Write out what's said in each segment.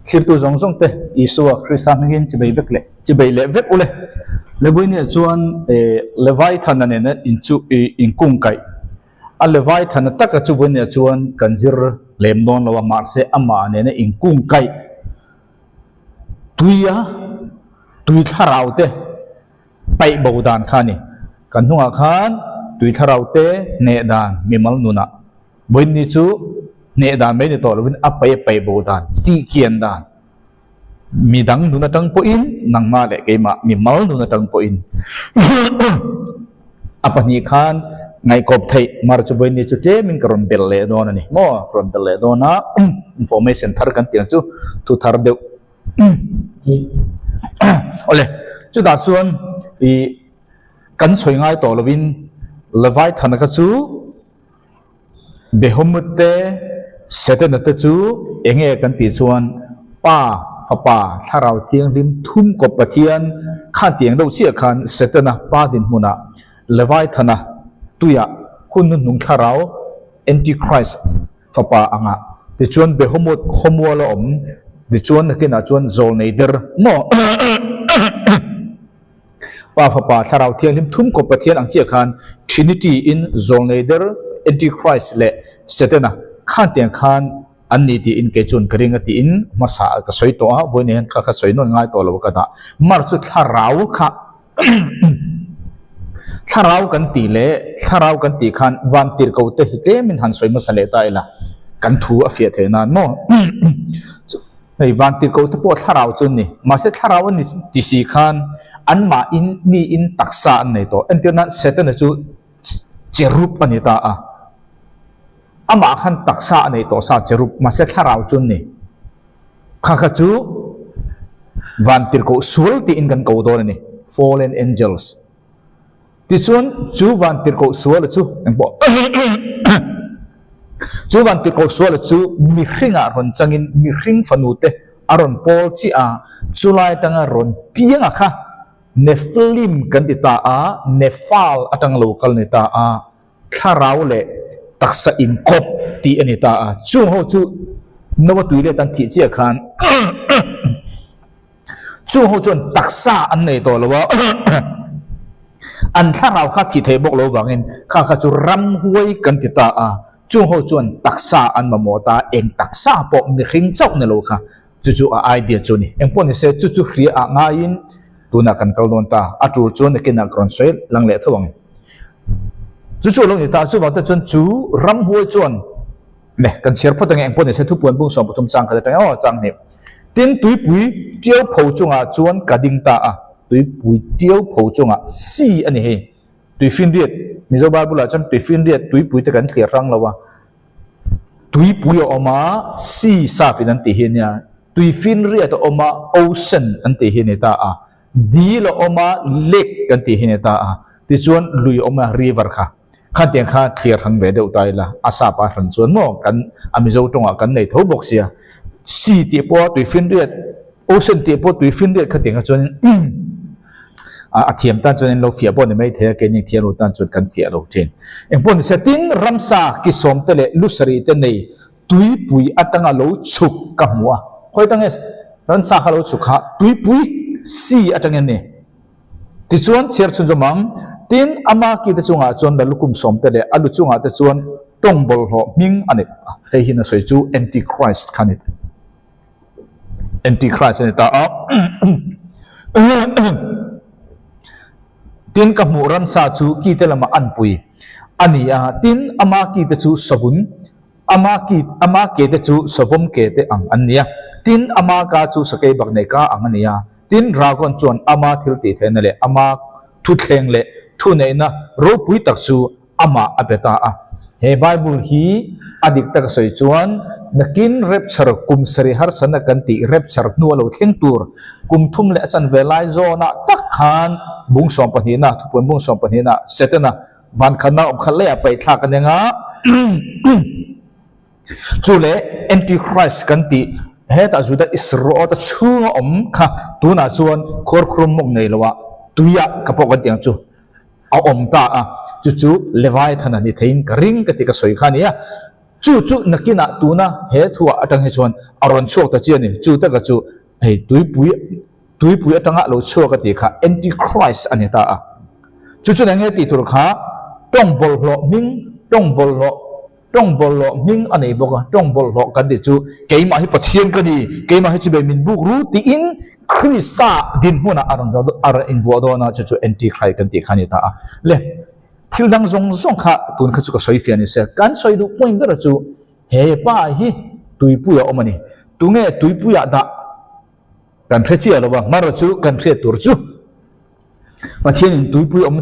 Thlirtu zawng zawng te Isua Krista hmingin chibei vek leh chibei leh vek ule. Levuinia chuan Leviathan-a nena inchu inkungkaih a Leviathan-a taka chu vawinia chuan kan zir lem dawn lo a, mahse amah nena inkungkaih tuia tui thlarau te paih bo dan kha a ni. Kan hnungah khan tui thlarau te hneh dan mimal nunah vawiin ni chu hneh dan mai ni tawh lovin a paih a paih bo dan, tihkian dan, midang nun atang pawhin nangmah leh keimah mimal nun atang pawhin a pahnih khan ngaihkawp theih mar chu vawiin ni chu tlemin ka rawn belh leh dawn a ni maw? Ka rawn belh leh dawn a, information thar kan tih ang chu thu thar deuh. Awle, chutah chuan ih kan sawi ngai tawh lovin Leviathan-a kha chu Behemoth te, Setana te chu eng nge kan tih chuan Pa, Fapa, Thlarau Thianghlim thum kawp Pathian khan tiang deuh chiah khan Setana pa dinhmunah Leviathan-a tuiah hun hnuhnung thlarau Antichrist Fapa anga tichuan Behemoth khawmual a awm tichuan nakinah chuan zawlnei der maw Pa Fapa Thlarau Thianghlim thum kawp Pathian ang chiah khan Trinity in zawlnei der Antichrist leh Setana khan tiang khan an ni tiin kei chuan ka ring a tiin hmasa ka sawi tawh a vawiin hian kha kha sawi nawn ngai tawh lo a ka dah mar chu thlarau kha Thlarau kan tih leh thlarau kan tih khan van tirhko te hi tlemin han sawi hmasa leh ta ila kan thu a fiah theih nan maw? Hei van tirhko te pawh thlarau chu an ni. Mahse thlarau an ni ti si khan anmahin miin taksa an nei tawh. Entir nan Setana chu cherub a ni ta a. Amah khan taksa a nei tawh sa cherub mahse thlarau chu an ni. Kha kha chu van tirhkoh sual tiin kan ko dawn a ni, fallen angels. Tichuan chu van tirhkoh suala chu engpawh chu van tirhkoh suala chu mihringah rawn changin mihring fanu te a rawn pawl chiah a, chulai atanga rawn piang a kha Nephilim kan ti ta a, Nephal atanga lo kal ni ta a. Thlarau leh taksa inkawp tih a ni ta a, chung ho chu Noa tui let an thih chiah khan chung ho chuan taksa an nei tawh lo a, an thlarau kha thih theih bawk lo vangin kha kha chu ramhuai kan ti ta a, chung ho chuan taksa an mamawh ta a, eng taksa pawh mihring chauh ni lo kha chu chu a idea chu a ni. Engpawh ni se chu chu hria ah ngaiin tunah kan kal dawn ta, a tul chuan nakinah ka rawn sawi lang leh tho ang. Chu chu a lo ni ta, chuvang te chuan chu ramhuai chuan le kan chhiar phawt ange engpawh nise thupuan bung 13 chang khat atang aw chang hnih. Tin tuipui tiau pho chungah chuan ka ding ta a, tuipui tiau pho chungah sea a ni hei, tuifinriat, Mizo Bible ah chuan tuifinriat tuipui te kan thlir hrang lo a, tuipui a awm a, sea sap in an tih hi a nia, tuifinriat a awm a, ocean an tih hi a ni ta a. Dil a awm a, lake kan tih hi a ni ta a, tichuan lui a awm a, river kha. Khatiang kha thlir hrang ve deuh ta ila, a sap a hran chuan maw kan a Mizo tawngah kan nei tho bawk sia. Sea tih pawh tuifinriat, ocean tih pawh tuifinriat khatiang kha chuan a thiam tan chuan in lo fiah pawh ni mai thei a, keini thiam lo tan chuan kan fiah lo thin. Engpawh ni se, tin ramsa ki sawm te leh lu sarih te nei Tuipui atanga lo chhuk ka hmu a, khawi atang nge ransa kha lo chhuk kha tuipui sea atangin a ni. Tichuan chhiar chhun zawm ang, tin ama ki te chungah chuan lalukum sawm te leh a lu chungah te chuan tawng bawlhhlawh hming a ni. Hei hi na sawi chu Antichrist kha a ni. Antichrist a ni ta a. Tin ka hmuh ransa chu ki te lamah an pui a ni a, tin ama ki te chu savun Ama ki, ama ke te chu savawm ke te ang an ni a, tin ama ka chu sakei bak nei ka ang a ni a. Tin Dragon chuan ama thil tih theihna leh ama thuthleng leh thuneihna ropui tak chu amah a pe ta a. He Bible hi a dik taka sawi chuan nakin rapture kum sarih harsatna kan tih rapture hnua lo thleng tur kum thum leh a chanve lai zawnah tak khan bung sawmpahnihna, thupuan bung sawmpahnihna Setana Van khatna awm khat leiah paih thlak a nia. Chu leh Antichrist kan tih hetah Juda Isaraota chhunga awm kha tunah chuan khuarkhurum mawk nei loah tuiah ka pawh kan tih ang chu a awm ta a, chu chu Leviathan a ni theiin ka ring ka tih ka sawi kha a nia. Chu chu nakinah tuna he thuah atang hi chuan a rawn chhuak ta chi a ni. Chu taka chu hei tuipui tuipui atanga lo chhuak a tih kha Antichrist a ni ta a. Chu chuan eng nge tih tur kha tawng bawlhhlawh hming tawng bawlhhlawh tawng bawlhhlawh hming a nei bawk a. Tawng bawlhhlawh kan tih chu keimah hi Pathian ka ni, keimah hi chubei min buk ru tiin Krista dinhmunah a rawn a rawn inbuah dawn a, chu chu Antichrist kan tih kha a ni ta a. Le. Thil dang zawng zawng kha tun kha chu ka sawi fiah ni se, kan sawi duh point ber chu he pa hi tuipuia awm a ni. Tunge tuipuiah dah kan hre chiah lo va, hmar chu kan hriat tur chu Pathianin tuipui awm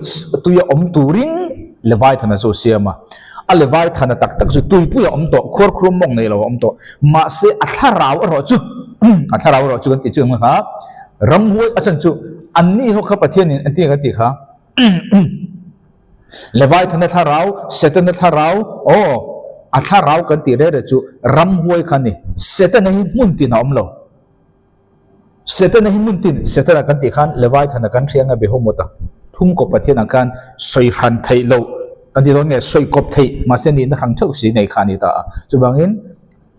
tuia awm turin Leviathan-a chu a siam a. A Leviathan-a tak tak chu tuipuia awm tawh, khuarkhurum mawng nei lo a awm tawh. Mahse a thlarau erawh chu a thlarau erawh chu kan tih chu eng kha ramhuai a chan chu anni ho kha Pathianin engtin nge kan tih kha? Leviathan-a thlarau, Setana thlarau, aw, a thlarau kan tih reh reh chu ramhuai kha a ni. Setana hi hmun tin a awm lo. Setana hi hmun tin, Setana kan tih khan Leviathan-a kan hria anga Behemoth-a thum kawp Pathianah khan sawi hran theih loh kan ti dawn nge, sawi kawp theih mahse nihna hrang theuh si nei kha a ni ta a. Chuvangin,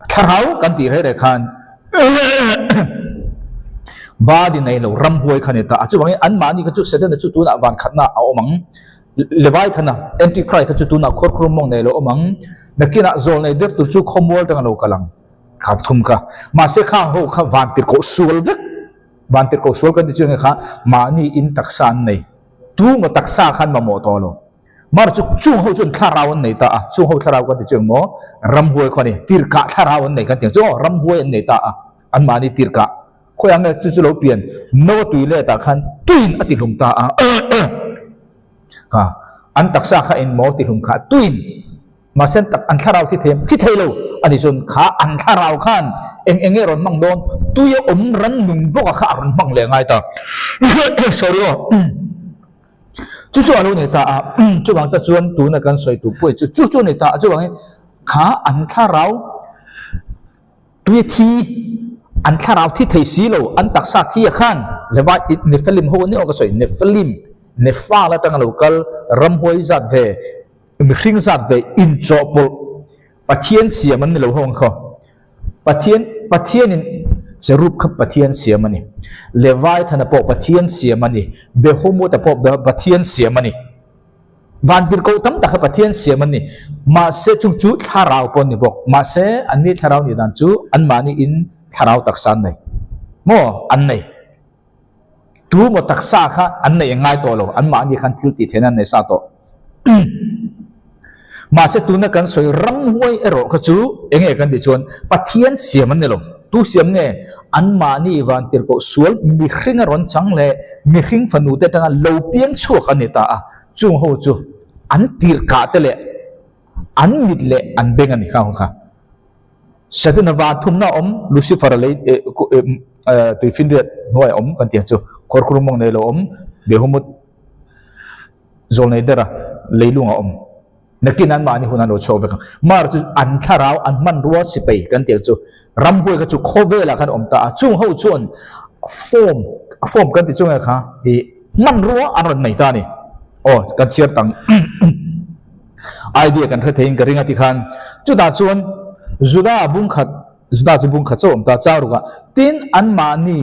Thlarau kan tih reh reh khan body nei lo ramhuai kha ni ta a, chuvangin anmahni kha chu Setana chu tunah van khatna a awm ang, Leviathan-a, Antichrist kha chu tunah khuarkhurum mawng nei lo awm ang, nakinah zawl nei der tur chu khawmual tanga lo kal ang kha thum kha. Mahse khang ho kha van tirhkoh sual vek, van tirhkoh sual kan ti chu enge kha mahni in taksa an nei, tumaw taksa khan mamawh tawh lo. Mar chu chung ho chuan thlarau an nei ta a, chung ho thlarau kan ti chu engmaw ramhuai khaw a ni, tirhkah thlarau an nei kan ti ang chu aw, ramhuai an nei ta a, anmahni tirhkah khawiah nge chu chu lo pian Noa tui let ah khan tuiin a tihlum ta a, kha an taksa kha engmaw tihlum kha tuiin mahse an tak an thlarau thi thei thi thei lo a ni chuan kha an thlarau khan eng eng nge a rawn hmang dawn tuia awm ran nung bawk a kha a rawn hmang leh ngai ta sorry aw. Chu chu a lo ni ta a, chuvang te chuan tuna kan sawi tur pawh chu chu chu a ni ta a, chuvangin kha an thlarau tui thi, an thlarau thi thei si lo, an taksa thi ah khan Levi Nephilim ho an ni aw ka sawi, Nephilim, Nephal atanga lo kal, ramhuai zat ve, mihring zat ve inchawhpawlh Pathian siam an ni lo ho ang khaw. Pathian, Pathianin Cherub kha Pathian siam a ni. Leviathan-a pawh Pathian siam a ni. Behemoth-a pawh Pathian siam a ni. Vantirhkoh tam tak kha Pathian siam an ni. Mahse chung chu thlarau pawh an ni bawk. Mahse anni thlarau nih dan chu anmahniin thlarau taksa an nei. Maw? An nei. Tu maw taksa kha an neih a ngai tawh lo, anmahni khan thil tih theihna an nei sa tawh. Mahse tuna kan sawi ramhuai erawh kha chu eng nge kan tih chuan Pathian siam an ni lo. Tu siam nge? Anmahni vantirhkoh sual mihring a rawn chang leh mihring fanu te atanga lo piang chhuak an ni ta a, chung ho chu an tirhkah te leh an mit leh an beng a ni kha kha. Setana van thumna a awm, Lucifer-a lei tuifinriat hnuai a awm kan tih ang chu, khuarkhur mawng nei lo awm, Behemoth zawl nei dera leilung a awm. Nakin anmahni hun an lo chhuak vek ang. Mar chu an thlarau an hmanrua sipai kan tih ang chu, ramhuai kha chu khawvelah khan a awm ta a, chung ho chuan form, a form kan tih chu nge kha ih hmanrua an rawn nei ta a ni. Aw kan chhiar tang. Idea kan hre theiin ka ring a ti khan chutah chuan Juda bungkhat Juda chu bungkhat chauh a awm ta chau ruk a tin anmahni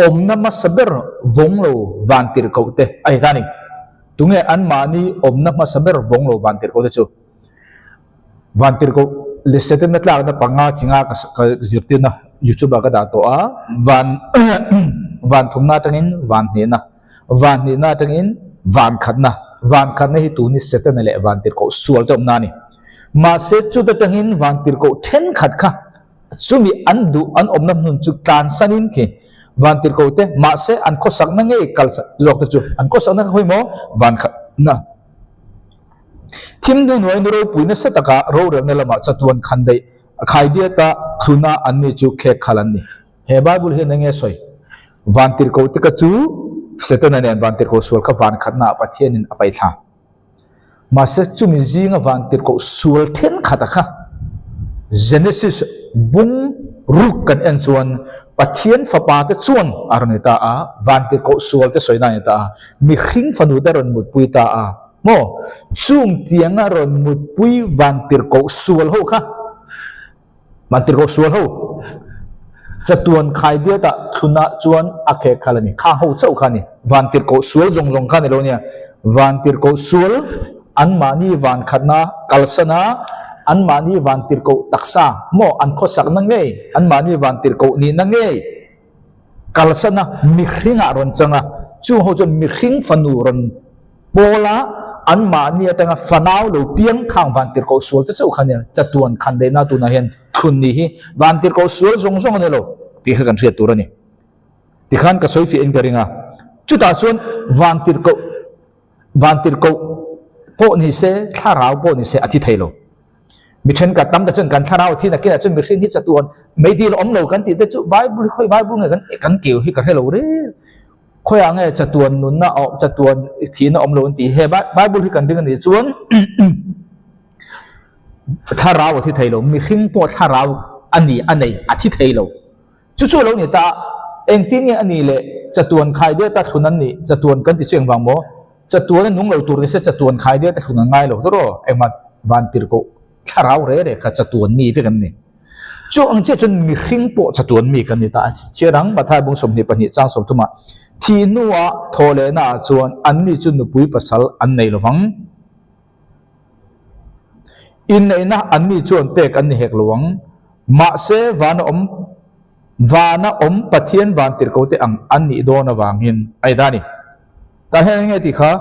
awmna hmasa ber vawng lo van tirhkoh te a heta a ni. Tunge anmahni awmna hmasa ber vawng lo van tirhkoh te chu? Van tirhkoh leh Setana tlakna panga chinga ka ka zirtirna YouTube ah ka dah tawh a van van thumna atangin van hnehna Van hnihna atangin van khatna, van khatna hi tuni Setana leh van tirhkoh sual te awmna a ni. Mahse chuta tangin van tirhkoh thenkhat kha chumi an duh an awmna hmun chu tlansanin khi van tirhkoh te mahse an khawsakna ngei kal zawk te chu an khawsakna kha khawi maw van khatna thim hnuhnuai nu ropui nasa taka rorelna lamah chatuan khan daih khaidiata thluna anni chu khek khal an ni. He Bible hian eng nge sawi? Vantirhkoh te kha chu Setana nen vantirhkoh sual kha van khatna ah Pathianin a paihthla. Mahse chumi zinga vantirhkoh sual thenkhat a kha Genesis bung ruk kan en chuan Pathian fapa te chuan a rawn ni ta a, vantirhkoh sual te sawina a ni ta a, mihring fanu te a rawn mutpui ta a. Maw? Chung tianga rawn mutpui vantirhkoh sual ho kha. Vantirhkoh sual ho chatuan khaidiatah thlunah chuan a khek khalh a ni. Khang ho chauh kha a ni. Vantirhkoh sual zawng zawng kha a ni lo nia. Vantirhkoh sual anmahni van khatna kalsana anmahni vantirhkoh taksa maw an khawsakna ngei, anmahni vantirhkoh nihna ngei kalsana mihringah rawn chang a, chung ho chuan mihring fanu rawn pawl a, anmahni atanga fanau lo piang khang vantirhkoh sual te chauh kha nia chatuan khan daihna tunah hian thlun ni hi vantirhkoh sual zawng zawng a ni lo tih kha kan hriat tur a ni. Tikhan ka sawi fiah in ka ring a, chutah chuan vantirhkoh vantirhkoh pawh ni se thlarau pawh ni se a thi thei lo. Mi thenkhat tam ta chuan kan thlarau thin a kinah chuan mihring hi chatuan meidil awm lo kan tih te chu Bible hi khawi Bible nge kan kan keu hi ka hre lo reng. Khawiah nge chatuan nunna awm chatuan thihna awm lo an tih he Bible hi kan ring a nih chuan thlarau a thi thei lo mihring pawh thlarau a ni a nei a thi thei lo. Chu chu a lo ni ta a, engtin nge a nih le chatuan khai deuh ta thlun an nih chatuan kan ti chu engvang maw? Chatuan a nung lo tur ni se chatuan khai deuh te thlun an ngai lo tawh rawh, engmah van tirhkoh thlarau re re kha chatuan mi vek an ni. Chu ang chiah chuan mihring pawh chatuan mi kan ni ta a, chiar ang Mathai bung 22 chang 30 ah thih hnuah thawh lehna ah chuan anni chu nupui pasal an nei lovang. Inneihna anni chuan pek an ni hek lo ang, mahse vana awm Vana awm Pathian van tirhkoh te ang an nih dawn avangin a ni ta a ni. Tah hian eng nge tih kha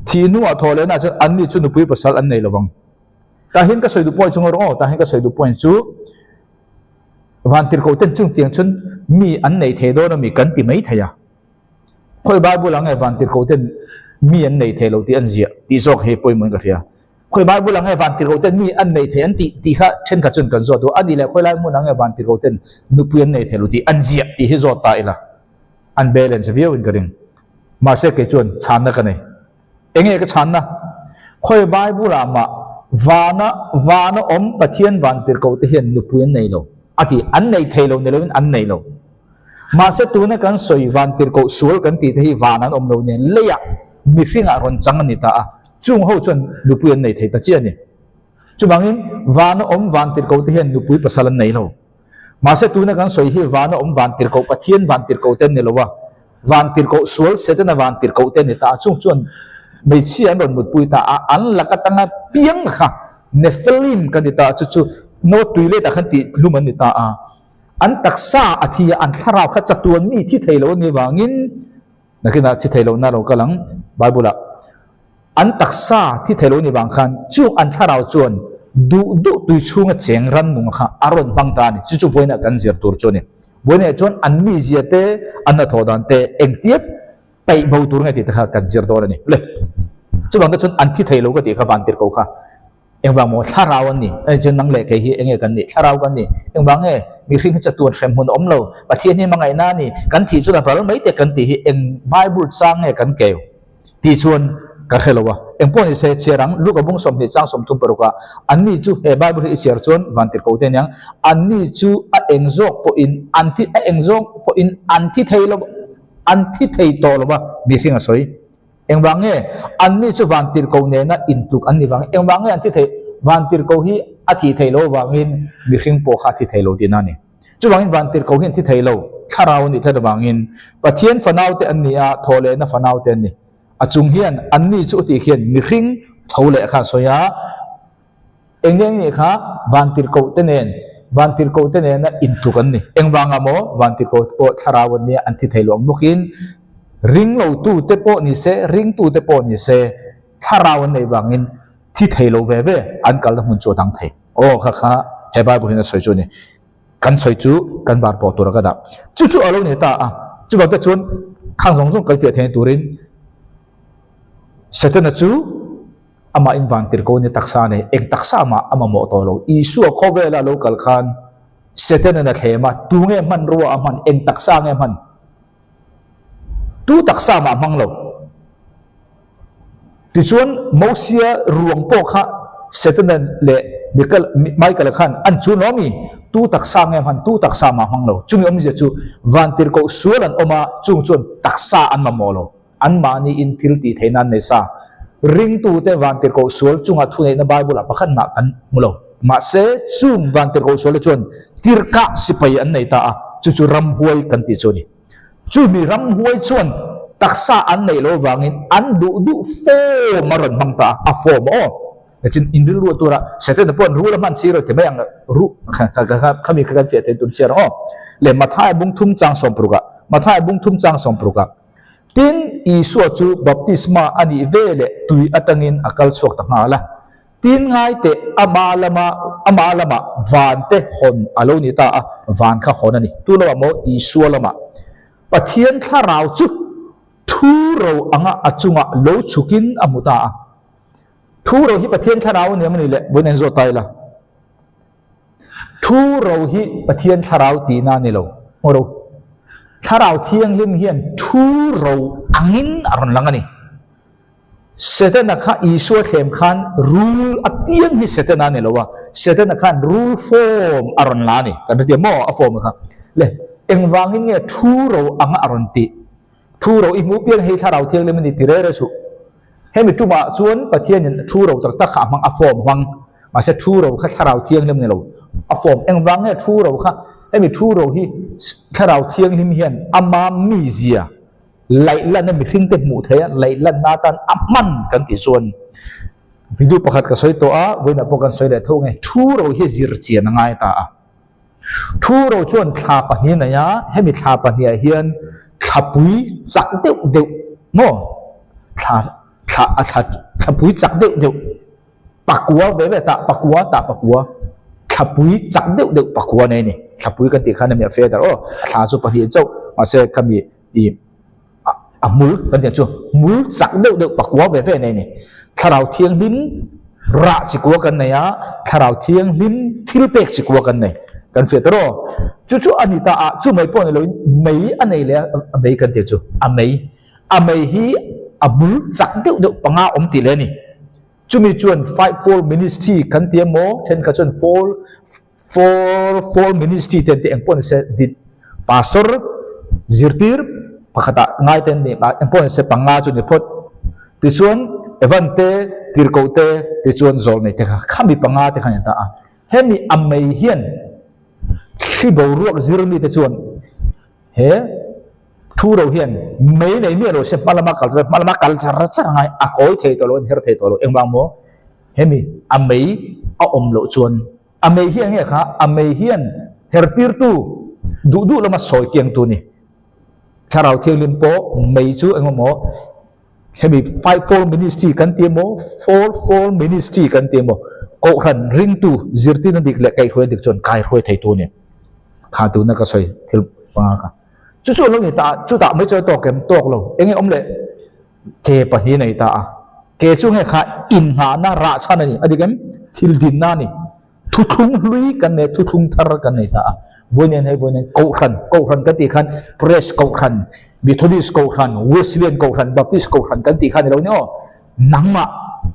thih hnuah thawh lehna chuan anni chu nupui pasal an nei lovang. Tah hian ka sawi duh point chu ngaw rawh aw, tah hian ka sawi duh point chu van tirhkoh ten chungtiang chuan mi an nei thei dawn a mi kan ti mai thei a. Khawi Bible ah nge van tirhkoh ten mi an nei thei lo tih an ziah tih zawk hi pawimawhin ka hria. Khawi Bible ah nge van tirhkoh ten mi an nei thei an tih tih kha thenkhat chuan kan zawt duh a. A nih leh khawi lai hmunah nge van tirhkoh ten nupui an nei thei lo tih an ziah tih hi zawt ta ila an balance viau in ka ring. Mahse kei chuan chhanna ka nei. Enge ka chhanna? Khawi Bible ah mah vana vana awm Pathian van tirhkoh te hian nupui an nei lo a ti. An nei thei lo ni loin an nei lo. Mahse tuna kan sawi van tirhkoh sual kan tih te hi van an awm lo nen leiah mihringah rawn chang a ni ta a, chung ho chuan nupui an nei thei ta chiah a ni. Chuvangin vana awm van tirhkoh te hian nupui pasal an nei lo. Mahse tuna kan sawi hi vana awm van tirhkoh Pathian van tirhkoh te an ni lo a, van tirhkoh sual Setana van tirhkoh te an ni ta a, chung chuan hmeichhia an rawn mutpui ta a, an lak atanga piang kha Nephilim kan ni ta a, chu chu Noah tuiletah khan tih hlum an ni ta a. An taksa a thi a, an thlarau kha chatuan mi thi thei lo a nih avangin, nakinah thi thei lohna lo kal ang, Bible ah, an taksa thi thei lo a nih vang khan chung an thlarau chuan duh duh tui chhunga cheng rannung kha a rawn hmang ta a ni. Chu chu vawiinah kan zir tur chu a ni. Vawiinah chuan an mizia te, an hnathawh dan te engtiat paih bo tur nge tih te kha kan zir dawn a ni. Le, chuvang te chuan an thi thei lo ka tih kha vantirhkoh kha. Engvang maw thlarau an ni? Hei chuan nang leh kei hi enge kan nih? Thlarau kan ni. Engvang nge mihring hi chatuan hrem hmun a awm lo? Pathian hi hmangaihna a ni. Kan thih chuan a ral mai te kan tih hi eng Bible chang nge kan keu? Tih chuan ka hre lo a. Eng pawh ni se chhiar ang, Luka bung 20 chang 36 ah anni chu he Bible hi i chhiar chuan vantirhkoh te aniang, anni chu a eng zawk pawhin an thi a eng zawk pawhin an thi thei lo an thi thei tawh lo va mihring a sawi. Engvang nge anni chu vantirhkoh nena intluk an ni vang? Engvang nge an thi theih? Vantirhkoh hi a thih theih loh avangin mihring pawh kha a thi thei lo tihna a ni. Chuvangin vantirhkoh hi an thi thei lo, thlarau a nih tlat avangin Pathian fanaute an ni a, thawhlehna fanaute an ni. A chung hian anni chu tih khian mihring tho leh kha a sawi a. Eng nge nih kha vantirhkoh te nen, vantirhkoh te nena intluk an ni. Engvangah maw vantirhkoh te pawh thlarau an nia an thi thei lo ang bawkin ringlotu te pawh ni se, ringtu te pawh ni se thlarau an neih vangin thi thei lo ve ve an kalna hmun chu a dang thei. Aw kha kha he Bible hian a sawi chu a ni. Kan sawi chu kan var pawh tur a ka dah. Chu chu a lo ni ta a. Chuvang te chuan khang zawng zawng kal fiah theihna turin Setana chu Amah in vantirhkoh ni taksa nei, eng taksa mah a mamawh tawh lo. Isua khawvela lo kal khan Setanan a thlem a, tu nge hmanrua a hman, eng taksa nge hman? Tu taksa mah a hmang lo. Tichuan Mosia ruang pawh kha Setanan leh Michael-a khan an chun lo ami? Tu taksa nge hman, tu taksa mah a hmang lo. Chumi awmzia chu vantirhkoh sual an awm a, chung chuan taksa an mamawh lo. Anmahni in thil tih theih nan nei sa. Ringtute vantirhkoh sual chunga thuneihna Bible-ah pakhat mah kan hmu lo. Mahse, chung vantirhkoh sualte chuan tirhkah sipai an nei ta a, chu chu ramhuai kan tih chu a ni. Chumi ramhuai chuan taksa an neih loh avangin an duh duh form a rawn hmang ta a, a form aw. Nichin in rilru tura Setana pawh an rul a hman si rawh ti mai ang ru khami kha kan fiah thei tur chhiar ang aw. Le Mathaia bung thum chang sawmparukah Mathaia bung thum chang sawmparukah Tin, Isua chu baptisma a nih ve leh tui atangin a kal chhuak ta nghal a. Tin, ngai teh, ama lama ama lamah van te hawn a lo ni ta a, van kha hawn a ni. Tu lamah maw? Isua lamah. Pathian thlarau chu thu ro anga a chungah lo chhukin a hmu ta a. Thu ro hi Pathian thlarau a ni ang a ni le? Vawiin an zawt ta ila. Thu ro hi Pathian thlarau tihna a ni lo. Ngaw ro. Thlarau thianghlim hian thu ro angin a rawn lang a ni. Setana kha Isua thlem khan rul apiang hi Setana a ni lo a, Setana khan rul form a rawn la a ni. Kan hretia maw a form kha? Le, engvangin nge thu ro anga a rawn tih? Thu ro i hmuh piang hei thlarau thianghlim a ni ti reh reh suh. Hemi tumah chuan Pathianin thu ro tak tak kha a hmang, a form hmang. Mahse thu ro kha thlarau thianghlim a ni lo, a form. Engvang nge thu ro kha? Hemi thu ro hi thlarau thianghlim hian ama mizia Laihlanna mihringte hmuh theih a, laihlanna atan a hman kan tih chuan video pakhat ka sawi tawh a, vawiinah pawh kan sawi leh tho nge, thu ro hi zir chian a ngai ta a. Thu ro chuan thla pahnih a nei a, hemi thla pahniha hian thlapui chak deuh deuh maw? Thla thla a thla thlapui chak deuh deuh pakua ve ve tah pakua tah pakua thlapui chak deuh deuh pakua nei a ni. Thlapui kan tih khan hemi a feather aw, a thla chu pahnih chauh mahse khami i a hmul kan tih chu hmul chak deuh deuh pakua ve ve nei a ni. Thlarau thianghlim rah chikua kan nei a, thlarau thianghlim thil pek chikua kan nei. Kan fiah ta rawh. Chu chu a ni ta a, chu mai pawh ni loin mei a nei leh a, a mei kan tih chu a mei. A mei hi a hmul chak deuh deuh panga awm tih leh a ni. Chumi chuan fivefold ministry kan ti emaw thenkhat chuan four Four four ministry te an tih engpawh nise dit pastor zirtir pakhatah ngai te an ni a engpawh nise panga chu ni phawt tichuan Evan te Tirhkoh te tichuan Zawlnei te kha khami panga te kha an ta a hemi a mei hian thli boruak zir mi te chuan he thu ro hian mei nei miah lo se hma lama kal hma lama kal char char angai a kawi thei tawh lo a inher thei tawh lo engvang maw hemi a mei a awm loh chuan A mei hi enge kha? A mei hian hertirtu duh duh lama sawi kiangtu a ni. Thlarau Thianghlim pawh mei chu engemaw hemi fivefold ministry kan ti emaw, fourfold ministry kan ti emaw, Kohhran ringtu zirtirna dik leh kaihhruaina dik chuan kaihruai theitu a ni. Kha tuna ka sawi thil panga kha. Chu chu a lo ni ta a, chutah mai chuan a tawk em? Tawk lo. Enge awm leh? Ke pahnih nei ta a, ke chu nge kha inngahna rah chhan a ni, a dik em? Thil dinna a ni. Thuthlung hlui kan nei, thuthlung thar kan nei ta a. Vawiin hei vawiin Kohhran, Kohhran kan tih khan Press Kohhran, Methodist Kohhran, Wesleyan Kohhran, Baptist Kohhran kan tih kha ni lo ni aw. Nangmah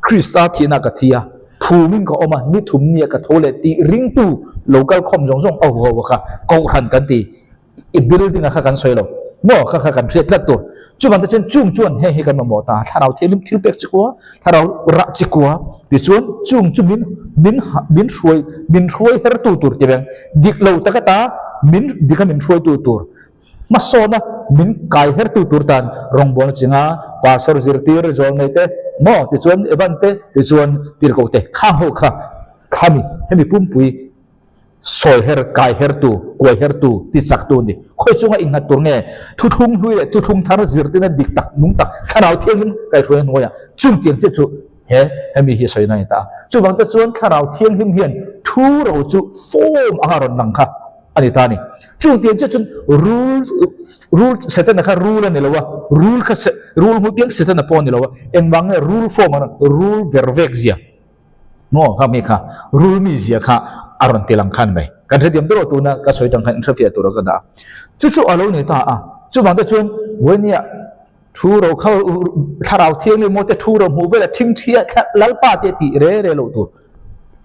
Krista thihna ka thi a, phumin ka awm a, ni thum nia ka tho leh tih ringtu lo kal khawm zawng zawng aw ho kha Kohhran kan ti. I building a kha kan sawi lo maw kha kha kan hriat tlat tur. Chuvang te chuan chung chuan heng hi kan mamawh ta, thlarau thianghlim thil pek chikua, thlarau rah chikua tichuan chung chu min min min hruai min hruai her tu tur ti reng dik lo tak ata min dik a min hruai tu tur hmasawna min kai her tu tur tan rawngbawlna chinga pastor zirtir zawl nei te maw tichuan Evan te tichuan tirhkoh te khang ho kha khami hemi pumpui Sawi her, kai hertu, kuai hertu, ti chaktu a ni. Khawi chunga innghat tur nge? Thuthlung hlui leh thuthlung thar zirtina dik tak, nung tak, thlarau thianghlim kaihhruaina hnuaiah chung tiang chiah chu he hemi hi sawi na a ni ta a. Chuvang te chuan thlarau thianghlim hian thu ro chu form anga rawn lang kha a ni ta a ni. Chung tiang chiah chuan rul, rul, Setana kha rul a ni lo a, rul kha rul hmu piang Setana pawh a ni lo a, engvang nge rul form a rawn, rul vervek zia. Maw kha mi kha rul mi zia kha a rawn ti lang khan mai. Kan hrethiam tur tuna ka sawi tang khan in hrefiah tur ka dah a. Chu chu a lo ni ta a. Chuvang te chuan Vawinia thu ro kha thlarau thianghlim maw te thu ro hmuh vel a thingthi a Lalpa te tih re re loh tur.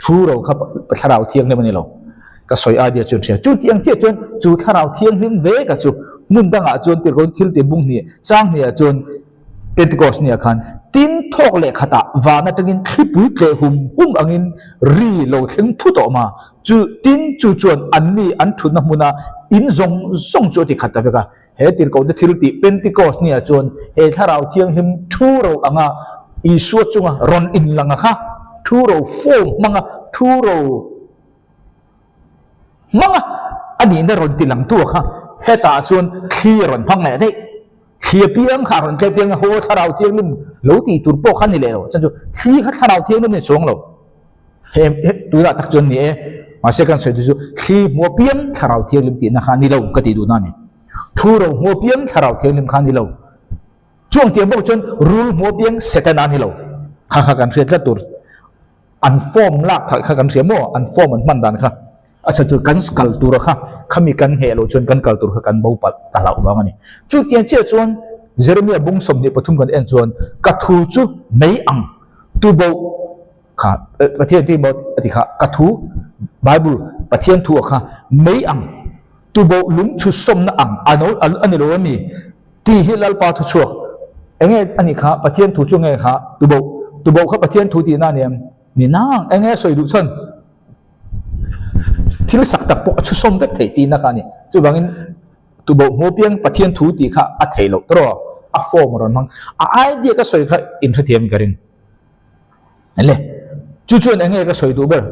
Thu ro kha thlarau thianghlim a ni lo. Ka sawi idea chu in hria. Chu tih ang chiah chuan chu thlarau thianghlim ve ka chu hmun dangah chuan tirhkoh thil ti bung hnih chang hnih ah chuan. Pentecost nia khan tin thawk leh khatah van atangin thlipui tleh hum hum angin ri lo thleng phut a awm a, chu tin chu chuan anni an thutna hmuna in zawng zawng chu a ti khat ta vek a. He tirhkohte thil tih Pentecost nia chuan he Thlarau Thianghlim thu ro anga Isua chunga rawn inlang a kha, thu ro form hmanga thu ro hmanga a nihna rawn ti langtu a kha, hetah chuan thli a rawn hmang leh daih. Thli a piang kha a rawn tleh piang a, haw Thlarau Thianghlim lo tih tur pawh kha a ni leh lo. Chuan chu thli kha Thlarau Thianghlim a ni chuang lo. He he tunah tak chuan ni e, mahse kan sawi chu thli hmu apiang Thlarau Thianghlim tihna kha a ni lo ka tih duhna a ni. Thu ro hmu apiang Thlarau Thianghlim kha a ni lo. Chuang tiang bawk chuan rul hmu apiang Setana a ni lo. Kha kha kan hriat tlat tur. An form lak kha kha kan hria maw? An form an hman dan kha. A chhan chu kan kal tur kha khami kan ngheh loh chuan kan kal tur kha kan bo palh ta hlauh vang a ni. Chutiang chiah chuan Jeremia bung 23 kan en chuan ka thu chu mei ang tuboh kha Pathian tih maw a ti kha ka thu Bible Pathian thu a kha mei ang tuboh lung chhut sawmna ang a ni lo a mi tih hi Lalpa thu chhuak enge a nih kha Pathian thu chu nge kha tuboh tuboh kha Pathian thu tihna a ni em ni nang enge sawi duh chhan thil sak tak pawh a chhu sawm vek theih tihna kha a ni chuvangin tuboh hmu piang Pathian thu tih kha a theih loh tawh a form a rawn hmang a idea ka sawi kha inhrethiam ka ring. Le chu chuan enge ka sawi duh ber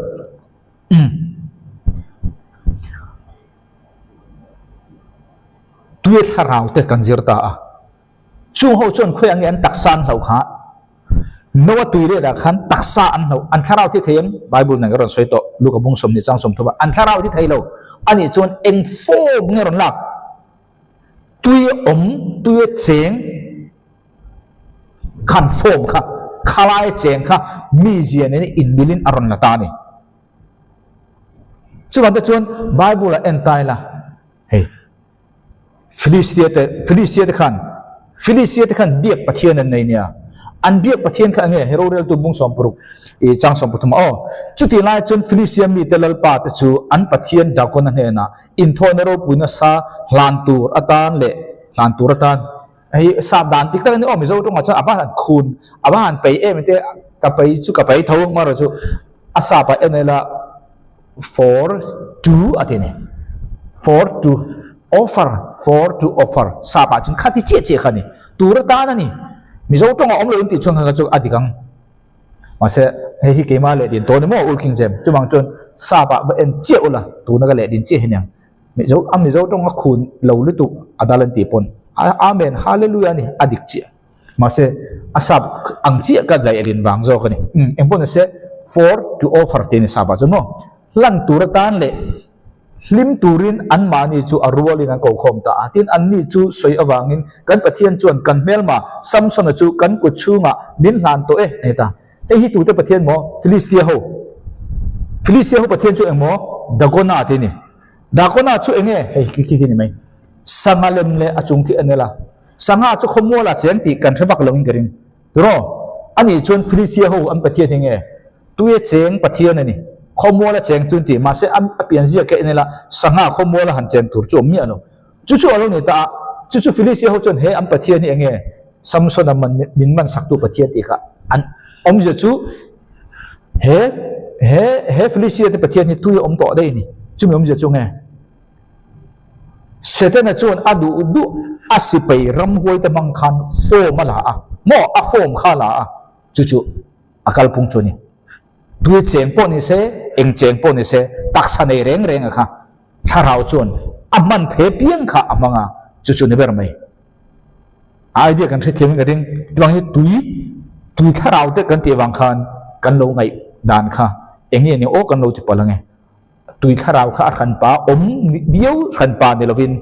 tui thlarau te kan zir ta a chung ho chuan khawi ange an taksa an hloh kha Noa tui let ah khan taksa an hloh an thlarau thi thei em Bible nen ka rawn sawi tawh Luka bung 20 chang 30 ah an thlarau thi thei lo anih chuan eng form nge rawn lak tui awm tui cheng Khan form kha khalai cheng kha mizia nena inmilin a rawn la ta a ni. Chuvang te chuan Bible ah en ta ila hei Philistia te Philistia te khan Philistia te khan biak Pathian an nei nia. An biak Pathian kha enge he roreltu bung 60 i chang 13 aw. Chutih lai chuan Philistia mite lalpa te chu an Pathian Dagona hnenah inthawhna ropui nasa hlan tur atan leh hlan tur atan Hei sap dan dik tak a ni aw Mizo tawngah chuan a va han khun a va han peih em te ka peih chu ka peih tho ang erawh chu a sap ah en ila for to a ti a ni for to offer for to offer sap ah chuan khati chiah chiah kha a ni tur atan a ni Mizo tawngah awm lo in tih chuan kha chu a dik ang mahse hei hi keimah leh din tawh a ni maw Ulking Jem chuvang chuan sap ah va en chiah ula tuna ka leh din chiah hi aniang. Mizo a Mizo tawng a khun lo lutuk a dal an tih pawn a Amen Hallelujah a ni a dik chiah mahse a sap ang chiah ka daih rin vang zawk a ni umm eng pawh ni se for to offer tih a ni sap ah chuan maw hlan tur atan leh hlim turin an mahni chu a rualin an kokhawm ta a tin anni chu sawi avangin kan Pathian chuan kan hmelma Samsona chu kan kut chhungah min hlan tawh e a ni ta. Hei hi tute Pathian maw? Philistia ho. Philistia ho Pathian chu eng maw? Dagona tih a ni. Dagona chu eng nge? Hei khi khi khi ni mai. Sangha lem leh a chung khi a nel a. Sangha chu khawmual ah cheng tih kan hre vak lo in ka ring. Turaw? Anih chuan Philistia ho an Pathian hi nge? Tuia cheng Pathian a ni. Khawmual a cheng chu an ti. Mahse a pianzia khi a nel a, sangha khawmual a han chen tur chu a awm miah lo. Chu chu a lo ni ta a, chu chu Philistia ho chuan he an Pathian hi eng nge? Samsona man min man saktu Pathian tih kha an awmzia chu he he he Philistia te Pathian hi tui a awm tawh daih a ni. Chumi awmzia chu nge? Setana chuan a duh duh a sipai ramhuai te hmang khan form a la a, maw a form kha a la a, chu chu a kalphung chu a ni. Tui cheng pawh ni se, eng cheng pawh ni se, taksa nei reng reng a kha thlarau chuan a hman the piang kha a hmang a, chu chu ni ber mai. Idea kan hrethiam in ka ring, chuvang hi tui, tui thlarau te kan tih avang khan kan lo ngaih dan kha eng nge ni aw kan lo ti palh ange. Tui thlarau kha a hranpa awm viau hranpa ni lovin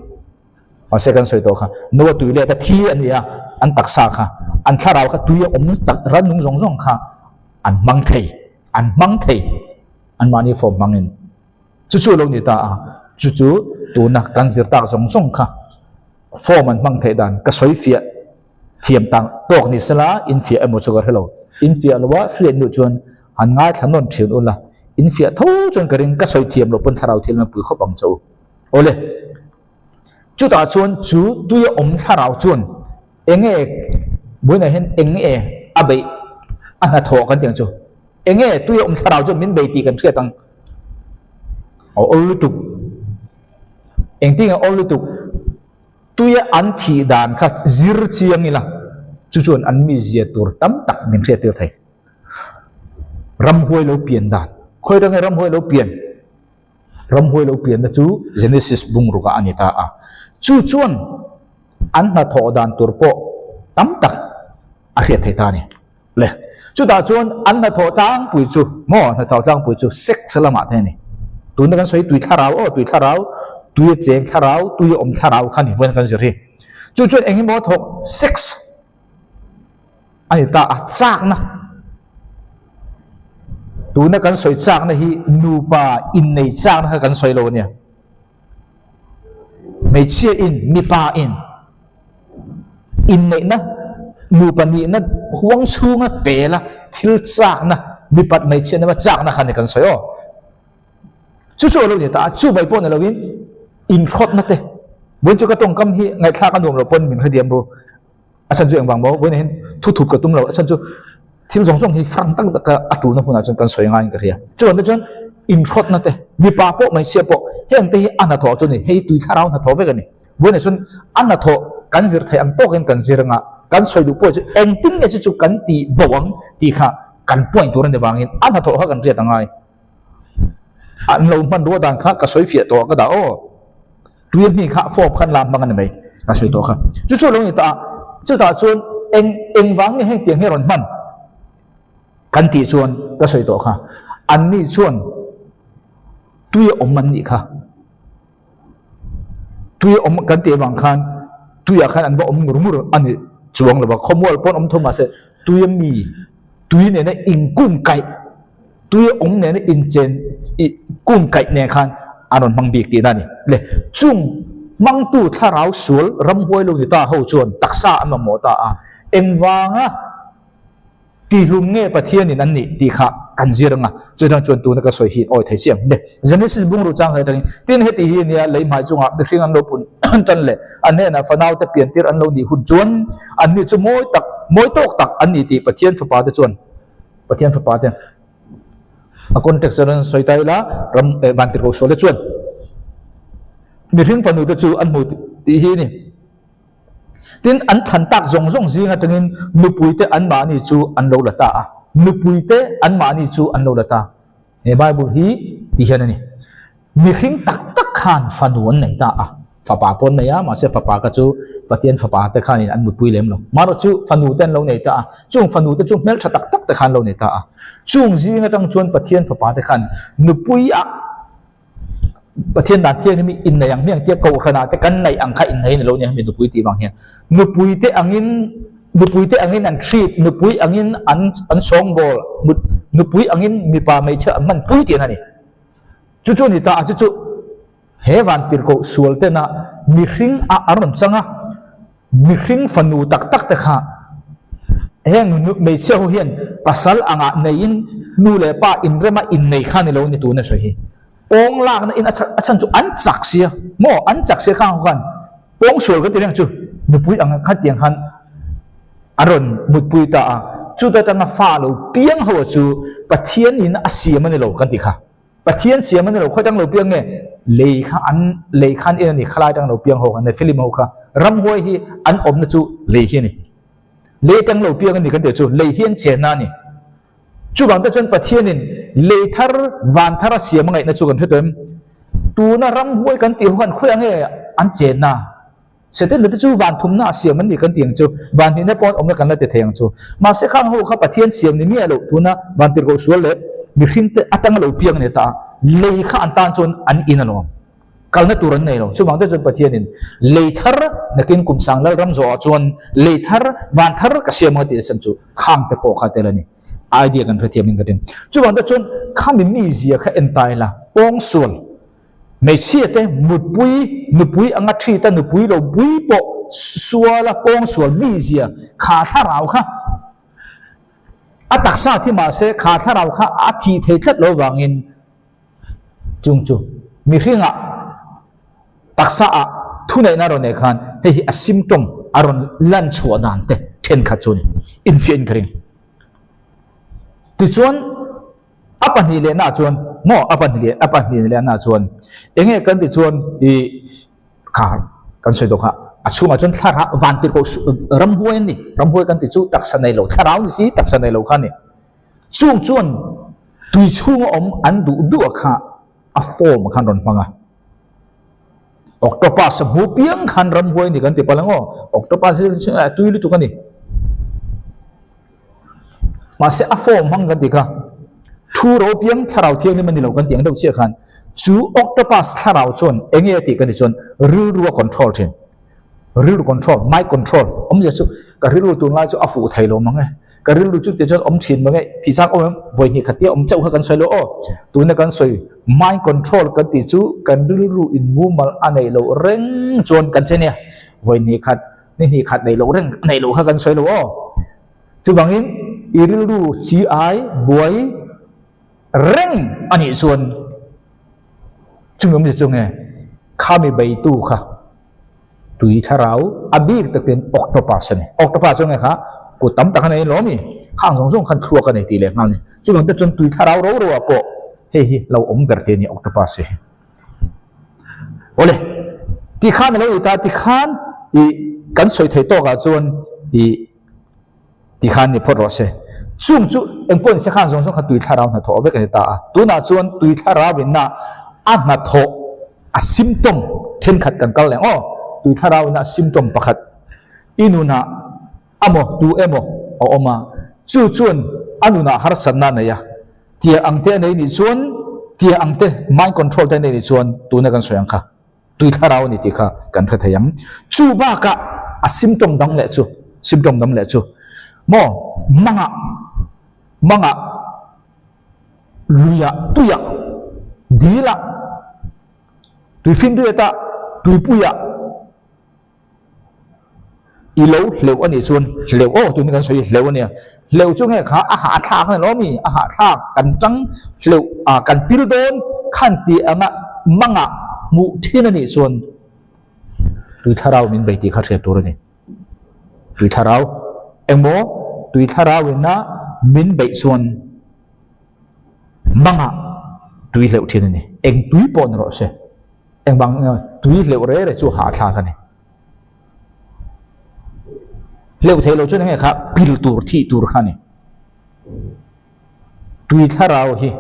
mahse kan sawi tawh kha Noah tui let a thi a ni a, an taksa kha an thlarau kha tui a awm tak rannung zawng zawng kha an hmang thei, an hmang thei anmahni form hmangin. Chu chu a lo ni ta a, chu chu tuna kan zir tak zawng zawng kha form an hmang theih dan ka sawi fiah thiam tak tawk ni sela in fiah emaw chu ka hre lo. In fiah lo a hriat hnuh chuan han ngaithla nawn thin ula, in fiah tho chuan ka ring ka sawi thiam loh pawn thlarau thil mapui khawp ang che u. Awle, chutah chuan chu tuia awm thlarau chuan enge. Vawiinah hian eng nge a beih a hnathawh kan tih ang chu? Eng nge tui a awm thlarau chuan min bei tih kan hriat ang? A awl lutuk. Engtin nge awl lutuk? Tuia an thih dan kha zir chiang ila, chu chuan an mizia tur tam tak min hriat tir thei. Ramhuai lo pian dan. Khawi dang nge ramhuai lo pian? Ramhuai lo pianna chu Genesis bungrukah a ni ta a. Chu chuan an hnathawh dan tur pawh tam tak a hriat thei ta a ni. Le, chutah chuan an hnathawh tlangpui chu, maw, hnathawh tlangpui chu sex lamah te a ni. Tuna kan sawi tui thlarau aw, tui thlarau, tui a cheng thlarau, tui a awm thlarau kha ni vawiin kan zir hi. Chu chuan eng emaw thawk sex a ni ta a, chakna. Tuna kan sawi chakna hi nupa innei chakna kha kan sawi lo a nia. Hmeichhia in, mipa in inneihna, nupa nihna huang chhunga pela thil chakna, mipat hmeichhia nena chakna kha ni kan sawi aw. Chu chu a lo ni ta a, chu mai pawh ni loin inhrawtna te, vawiin chu ka tawngkam hi ngaihthlak a nuam lo pawn min hrethiam ru. A chhan chu engvang maw? Vawiin hian thu thut ka tum lo. A chhan chu thil zawng zawng hi frank tak taka a tulna hmunah chuan kan sawi ngaiin ka hria. Chuan te chuan inhrawtna te, mipa pawh hmeichhia pawh heng te hi a hnathawh chu a ni. Hei tui thlarau hnathawh vek a ni. Vawiinah chuan a hnathawh kan zir theih ang tawkin kan zir anga kan sawi duh pawh chu engtin nge chu chu kan tih bo ang tih kha kan point tur a ni vangin a hnathawh kha kan hriat a ngai. An lo hmanrua dan kha ka sawi fiah tawh a ka dah aw. Tui hmi kha fawp khan lam hmang a ni mai, ka sawi tawh kha. Chu chu a lo ni ta a, chutah chuan eng eng vang nge heng tiang hi a rawn hman kan tih chuan ka sawi tawh kha. Anni chuan tui a awm an nih kha. Tui a awm kan tih avang khan tuiah khan an va awm ngur ngur a ni chuang lo va, khawmual pawn awm tho mahse tui a mi tui nena inkungkaih Tui awm nena inchen kung kaih nen khan an rawn hmang bik tihna a ni. Le, chung hmangtu thlarau sual ramhuai lo ni ta ho chuan taksa an mamawh ta a, engvanga tihlum nge Pathianin an nih tih kha kan zir ang a, chutang chuan tuna ka sawi hi awi thei chiang. Le, Genesis bungraw chang hle atangin, tin heti hi nia lei hmai chungah mihring an lo pun tan leh an hnenah fanaute piantir an lo nih hun chuan anni chu mawi tak, mawi tawk tak an ni tih Pathian fapate chuan Pathian fapa te a context a rawn sawi ta ila ram eh vantirhkoh sual te chuan mihring fanu te chu an hmu tih hi a ni. Tin, an thlan tak zawng zawng zing atangin nupui te anmahni chu an lo la ta a, nupui te anmahni chu an lo la ta. He Bible hi ti hian a ni. Mihring tak tak khan fanu an nei ta a, fapa pawh an nei a, mahse fapa kha chu Pathian fapa te khanin an mutpui lem lo. Marawh chu fanu te an lo nei ta a, chung fanu te chu hmeltha tak tak te khan an lo nei ta a. Chung zing atang chuan Pathian fapa te khan nupui ah Pathian dan thianghlim hi innei ang hmiang tia kohhranah te kan neih ang kha innei ni lo nia hemi nupui tih vang hian nupui te angin nupui te angin an treat, nupui angin an an sawngbawl, nupui angin mipa hmeichhia an hmanpui tihna a ni. Chu chu a ni ta a, chu chu he vantirhkoh sual tena mihring ah an rawn chang a, mihring fanu tak tak te kha heng hmeichhia ho hian pasal angah neiin nu leh pa inrema innei kha ni lo ni tuna sawi hi. Pawng lakna in a chhan chu an chak sia maw, an chak sia khang ho khan pawng sual kan ti reng chu nupui ang khatiang khan a rawn mutpui ta a, chuta tanga fa lo piang ho chu Pathian in a siam a ni lo kan ti kha. Pathian siam a ni lo, khawi tang lo piang nge? Lei kha an lei khan en a ni, khalai tang lo piang ho kha, Nephilim ho kha. Ramhuai hi an awmna chu lei hi a ni. Lei tang lo piang a ni kan tih chu lei hi an chenna a ni. Chuvang te chuan Pathianin lei thar, van thar a siam a ngaihna chu kan hre tawh em? Tuna ramhuai kan tih ho khan khawiah nge an chenna? Setana te chu van thumna a siam an ni kan ti ang chu, van hnihna pawh an awmna kan la ti thei ang chu. Mahse khang ho kha Pathian siam ni miah loh tuna van tirhkoh sual leh mihring te atanga lo piang a ni ta a, lei kha an tan chuan an in alawm. Kalna tur an nei lo. Chuvang te chuan Pathianin lei thar nakin kum sang lal ram zawhah chuan lei thar, van thar ka siam ang a tih a sem chu khang te pawh kha tel a ni. Idea kan hrethiam in ka ring. Chuvang te chuan khami mizia kha en ta ila, pawngsual Hmeichhia te mutpui, nupui anga thita nupui lo pui pawh suala pawngsual mizia kha thlarau kha a taksa thi mahse kha thlarau kha a thih thei tlat lo vangin chung chu mihringah taksa ah thuneihna a rawn neih khan hei hi a symptom a rawn lan chhuah dan te then. thenkhat chu a ni. Infiahin ka ring. Tichuan, a pahnih lehnaah chuan maw a pahnih leh a pahnih lehnaah chuan eng nge kan tih chuan ih kha kan sawi tawh kha a chhungah chuan thlarau van tirhkoh ramhuai an ni. Ramhuai kan tih chu taksa nei lo thlarau ni si taksa nei lo kha a ni. Chung chuan tui chhunga awm an duh duh a kha a form khan rawn hmang a. Octopus a hmu piang khan ramhuai a ni kan ti palh ang aw. Octopus hi a tui lutuk a ni. Mahse a form hmang kan ti kha thu ro piang thlarau thianghlim a ni lo kan tih ang deuh chiah khan chu octopus thlarau chuan eng nge a tih kan tih chuan rilru a control thin. Rilru control, mind control awmzia chu ka rilru tunlai chu a fuh thei lo mang e. Ka rilru chu tichuan awm thin mang e tih chang awm em? Vawi hnih khat tia awm chauh kha kan sawi lo aw. Tuna kan sawi mind control kan tih chu kan rilru in mumal a neih loh reng chuan kan che nia. Vawi hnih khat, ni hnih khat neih loh reng neih loh kha kan sawi lo aw. Chuvangin i rilru chi ai buai reng a nih chuan chumi awmzia chu nge khami beitu kha Tui thlarau a bik takin octopus a ni. Octopus chu nge kha kut tam tak a nei lawm i, khang zawng zawng khan thluak a nei tih leh nghal a ni. Chuvang te chuan tui thlarau ro ro ah pawh hei hi lo awm ber te a ni octopus hi. Awle, tikhan a lo ni ta, tikhan i kan sawi thei tawk ah chuan i Tikhan ni phawt rawh se. Chung chu engpawh ni se khan zawng zawng kha tui thlarau hnathawh vek a ni ta a. Tunah chuan tui thlarau inna a hnathawh a symptom thenkhat kan kal leh ang aw. Tui thlarau inna a symptom pakhat i nunah amaw tu emaw a awm a, chu chuan a nunah harsatna a nei a. Tia ang te a nei nih chuan tia ang te mind control te a nei nih chuan tuna kan sawi ang kha. Tui thlarau a ni tih kha kan hre thei ang. Chu bakah a symptom dang leh chu, symptom dang leh chu maw mangah, mangah, luiah, tuiah, dilah, tuifinriatah, tuipuiah, I lo hleuh a nih chuan hleuh aw tun hi kan sawi hleuh a nia hleuh chu nge kha a hahthlak a ni lo mi a hahthlak kan tang hleuh ah kan pil dawn khan tih anga mangah hmuh thin a nih chuan tui thlarau min bei tih kha hriat tur a ni tui thlarau engmaw tui thlarau ina min beih chuan mangah tui hleuh thin a ni eng tui pawh ni rawh se. Engvang nge tui hleuh re re chu hahthlak a ni. Hleuh theih loh chuan enge kha pil tur thih tur kha a ni. Tui thlarau hi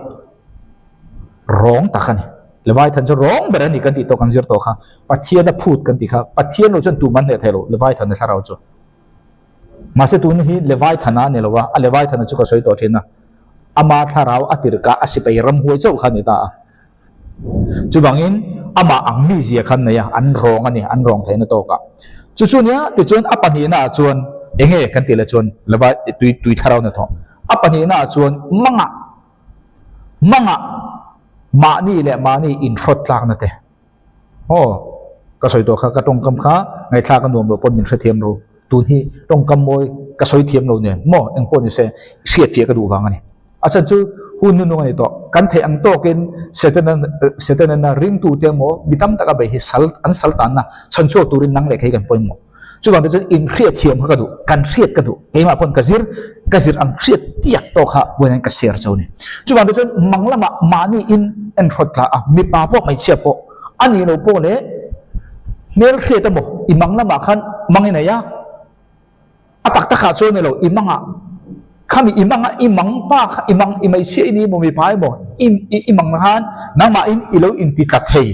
rawng tak a ni. Levaithan chu rawng ber a ni kan tih tawh kan zir tawh kha. Pathian a phut kan tih kha. Pathian lo chuan tum an hneh thei lo Levaithana thlarau chu. Mahse tun hi Levaithana a ni lo a, a Levaithana chu ka sawi tawh thin a. Ama thlarau a tirhkah a sipai ramhuai chauh kha a ni ta a. Chuvangin amah ang mizia khan nei a, an rawng a ni, an rawng theihna tawkah. Chu chu nia, tichuan a pahnihnaah chuan eng nge kan tih leh chuan leva tui tui thlarau hna thawh. A pahnihnaah chuan mangah, mangah mahni leh mahni inhrawt tlakna te. Aw, ka sawi tawh kha, ka tawngkam kha ngaihthlak a nuam loh pawn min hrethiam lo. Tun hi tawngkam mawi ka sawi thiam lo nen maw eng pawh ni se hriatfiah ka duh vang a ni. A chhan chu hun nunung a ni tawh. Kan theih ang tawkin Setana Setanana ringtute emaw mi tam taka bei hi sal an sal tanna chhan chhuak turin nang leh kei kan pawimawh. Chuvang te chuan inhriat thiam kha ka duh, kan hriat ka duh. Keimah pawn ka zir, ka zir ang hriat tiak tawk kha vawiin ka share cho a ni. Chuvang te chuan mang lamah mahni in enhrawt tla a, mipa pawh hmeichhia pawh a nih loh pawh leh hmelhriat emaw i mang lamah khan mang i nei a, a tak takah chuan ni lo i mangah khami i manga i mang pa kha i mang i hmeichhia i ni emaw mipa emaw i i mang khan nangmahin i lo inti tla thei.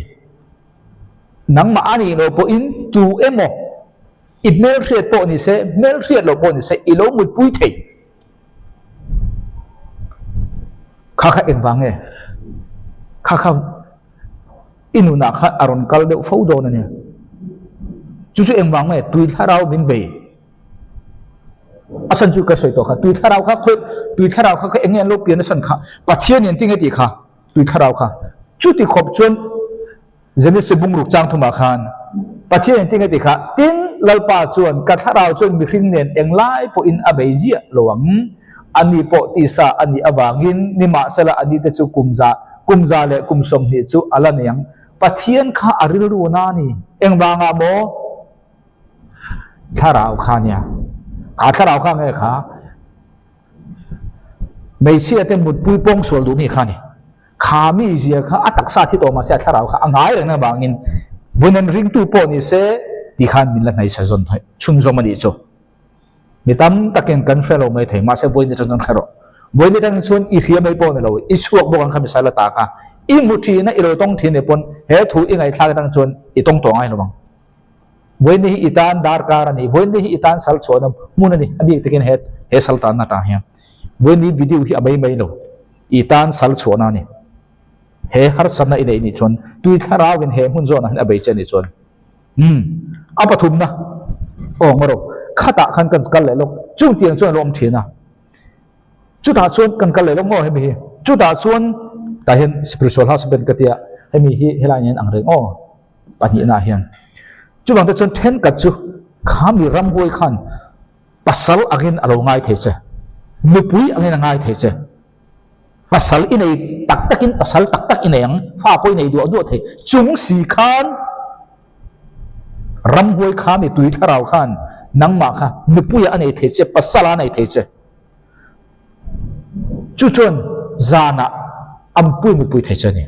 Nangmah a nih loh pawhin tu emaw i hmelhriat pawh ni se, hmelhriat loh pawh ni se i lo mutpui thei. Kha kha engvang nge? Kha kha i nunah khan a rawn kal deuh fo dawn a nia. Chu chu engvang nge? Tui thlarau min bei. A chhan chu ka sawi tawh kha, tui thlarau kha khawi, tui thlarau kha kha eng nge an lo pian a chhan kha? Pathian in tinge tih kha? Tui thlarau kha. Chuti khawp chuan Genesis bungruk chang thumah khan Pathian in tinge ti kha, Tin, Lalpa chuan ka thlarau chuan mihring nen englai pawhin a bei ziah lo ang. Ani pawh tisa a nih avangin nimahsela ani te chu kum za, kum za leh kum 20 chu a la nei ang. Pathian kha a rilru na a ni. Engvangah maw? Thlarau kha nia. Kha thlarau kha nge kha? Hmeichhia te mutpui pawng sual duh mi kha a ni. Kha mi zia kha a taksa thi tawh mahse a thlarau kha a ngai reng avangin vunan ringtu pawh ni se ti khan min la hnaihsa zawn chhunzawm a nih chu. Mi tam takin kan hre lo mai thei mahse vawiin atang chuan hre rawh. Vawiin atang chuan i hria mai pawh ni lo, i chhuak bawk ang kha misal a ta kha. I hmu thin a, i lo tawng thin ni pawn he thu i ngaihthlak atang chuan i tawng tawh ngai lo ang. Vawiin hi i tan darkar a ni, vawiin hi i tan sal chhuahna hmun a ni, a bik takin he he sal tanna atang hian. Vawiin hi video hi a mai mai lo, i tan sal chhuahna a ni. He harsatna i neih nih chuan tui thlarauin he hmun zawnah hian a bei che nih chuan umm a pathumna aw ngaw rawh khatah khan kan kal leh lawk chung tiang chuan a lo awm thin a chutah chuan kan kal leh lawk maw hemi hi chutah chuan tah hian spiritual husband ka tia hemi hi helai hian ang reng aw pahnihna ah hian chuvang te chuan thenkhat chu khami ramhuai khan pasal angin a lo ngai thei che nupui angin a ngai thei che. Pasal i nei tak takin pasal tak tak i nei ang, fa pawh i nei duah duah thei. Chung si khan ramhuai kha mi tui thlarau khan nangmah kha nupuia a nei thei che, pasala a nei thei che. Chu chuan zanah ampui mutpui thei che a ni.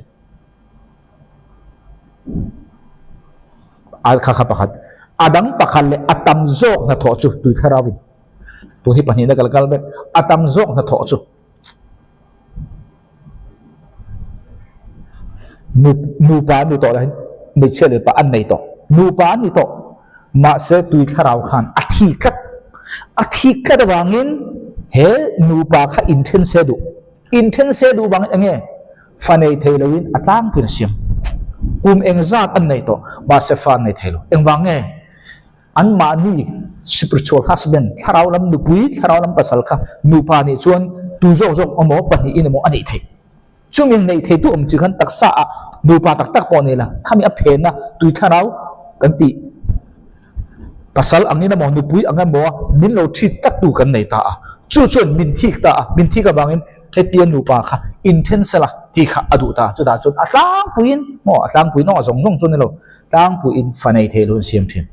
A kha kha pakhat. A dang pakhat leh a tam zawk hnathawh chu tui thlarauin tun hi pahnihna kal kal vek a tam zawk hnathawh chu Nu nupa an ni tawh lah hmeichhia leh pa an nei tawh. Nupa an ni tawh. Mahse tui thlarau khan a thi tlat. A thi tlat avangin he nupa kha inthen se duh. Inthen se duh vangin eng nge? Fa nei thei loin a tlangpuiin a siam. Kum engzat an nei tawh, mahse fa an nei thei lo. Engvang nge? Anmahni spiritual husband, thlarau lam nupui, thlarau lam pasal kha nupa nih chuan tu zawk zawk emaw pahnihin emaw a neih theih. Chumi neih theitu awm chi khan taksa ah nupa tak tak pawh nei la, khami a phenna tui thlarau kan tih pasal angin emaw nupui ang emaw a min lo treat tak tu kan nei ta a, chu chuan min thik ta a, min thik avangin hetia nupa kha inthen sela tih kha a duh ta a, chutah chuan a tlangpuiin maw a tlangpuiin aw a zawng zawng chu a ni lo. Tlangpuiin fa nei thei loin siam thin.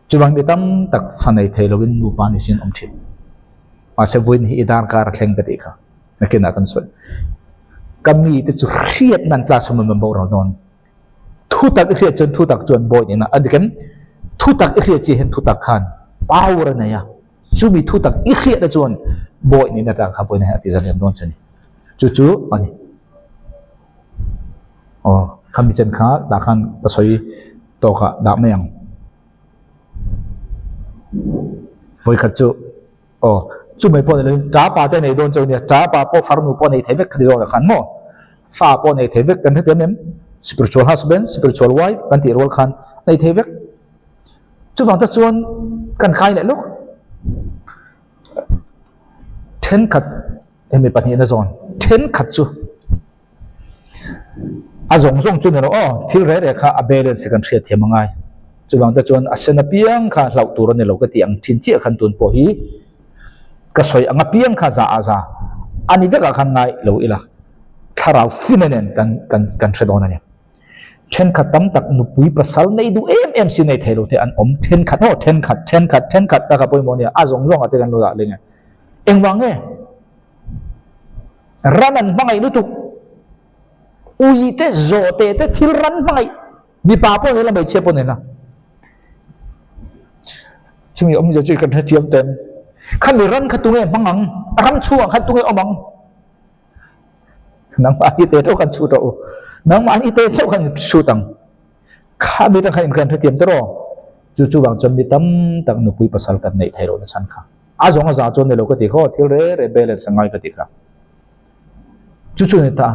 Chuvang mi tam tak fa nei thei loin nupa ni sin awm thin. Mahse vawiin hi i darkar a thleng ka tih kha nakinah kan sawi. Ka mite chu hriat nan tlak chhawm an boral dawn. Thu tak i hriat chuan thu tak chuan bawi nihna a dik em? Thu tak i hriat chi hian thu tak khan power a nei a. Chumi thu tak i hriatna chuan bawi nihna tlak kha vawiin hian a ti zaliam dawn che ni. Chu chu a ni. Aw khami chen kha tah khan ka sawi tawk ah dah mai ang vawikhat chu aw chumai pawh ni lovin ta pa te nei dawn chauh a nia ta pa pawh farnu pawh nei thei vek kha ti zawk ah khan maw fa pawh nei thei vek kan hre em em spiritual husband spiritual wife kan tih rual khan nei thei vek chuvang te chuan kan khai leh lawk thenkhat hemi pahnihna zawn thenkhat chu a zawng zawng chu ni lo aw thil reh reh kha a balance kan hriat thiam a ngai chuvang te chuan a sen apiang kha hlauh tur a ni lo ka tih ang thin chiah khan tun pawh hi ka sawi ang apiang kha za a za a ni vekah khan ngai lo ila thlarau fina nen kan kan kan hre dawn a ni thenkhat tam tak nupui pasal nei duh em em si nei thei lo te an awm thenkhat aw thenkhat thenkhat thenkhat ka kha pawimawh a nia a zawng zawng ah te kan lo dah leng e engvang nge Ran an hmangaih lutuk. Ui te, zawhte te thil ran hmangaih. Mipa pawh nei la, hmeichhia pawh nei la. Chumi awmzia chu kan hrethiam tawh em? Khami ran kha tunge hmang ang? A ram chhungah khan tunge awm ang? Nangmahni te chauh khan chhut rawh u. Nangmahni te chauh khan chhut ang. Khami ran kha in kan hrethiam tawh rawh. Chu chuvang chuan mi tam tak nupui pasal kan neih theih lohna chhan kha. A zawng a za chuan ni lo ka ti khaw, thil re re balance a ngai ka ti kha. Chu chu ni ta.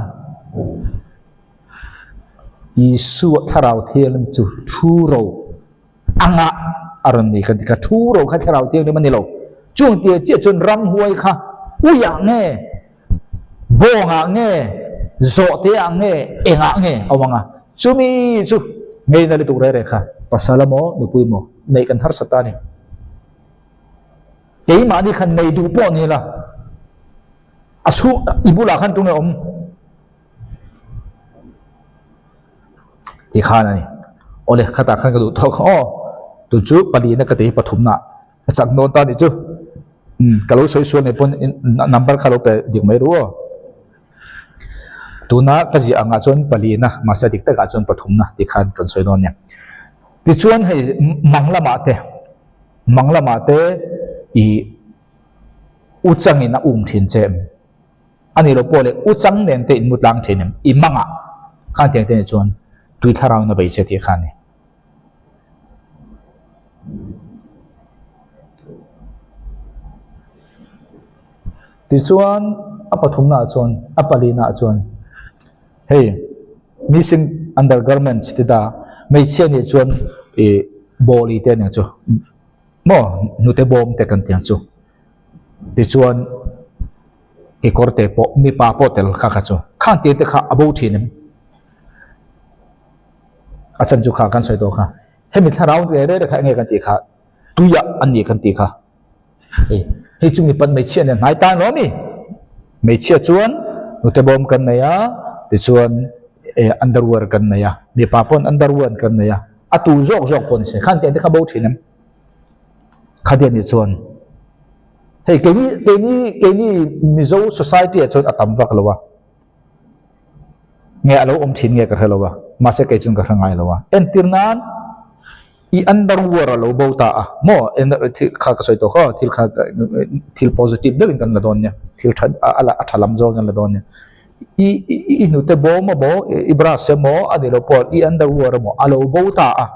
Isua thlarau thianghlim chu thu ro anga a rawn ni ka ti kha. Thu ro kha thlarau thianghlim a ni lo. Chung tia chiah chuan ramhuai kha uiah nge, bawngah nge, zawhte ah nge, engah nge a awm anga. Chumi chu ngeina lutuk re re kha pasal emaw nupui emaw neih kan harsa ta a ni. Keimahni khan nei duh pawh ni la, a chhung i bulah khan tunge awm ti khan a ni. Awle khatah khan ka duh tawk aw, tun chu palina ka ti hi pathumna. A chak dawn ta nih chu. Umm ka lo sawi sual nei pawn number kha lo pe dik mai ru aw. Tuna ka ziah angah chuan palina mahse dik takah chuan pathumna tih khan kan sawi dawn nia. Tichuan hei mang lamah te mang lamah te ih u changin a um thin che em? A nih loh pawh leh u chang nen te in mu tlang thin em? I mangah khan tiang te nih chuan tui thlarau in a bei che tih kha a ni. Tichuan a pathumnaah chuan a palinaah chuan hei missing undergarments ti ta hmeichhia nih chuan ih bawli te aniang chu maw hnute bawm te kan tih ang chu tichuan kekawr te pawh mipa pawh tel kha kha chu khang te te kha a bo thin em. A chhan chu kha kan sawi tawh kha hemi thlarau reh reh kha enge kan tih kha tuiah an nih kan tih kha hei hei chu mipat hmeichhia nen hnai tan lo a mi hmeichhia chuan nute bawm kan nei a tichuan eh underwear kan nei a mipa pawn underwear kan nei a a tu zawk zawk pawh ni se khan tiang te kha bo thin em khatiang nih chuan hei keini keini keini Mizo society ah chuan a tam vak lo a. Nge a lo awm thin nge ka hre lo a, mahse kei chuan ka hre ngai lo a. Entir nan i underwear a lo bo ta a, maw thil kha ka sawi tawh kha thil kha thil positive deuhin kan la dawn nia, thil tha a la a tha lam zawng kan la dawn nia. I i hnute bawm emaw i brush emaw a nih loh pawh i underwear emaw a lo bo ta a.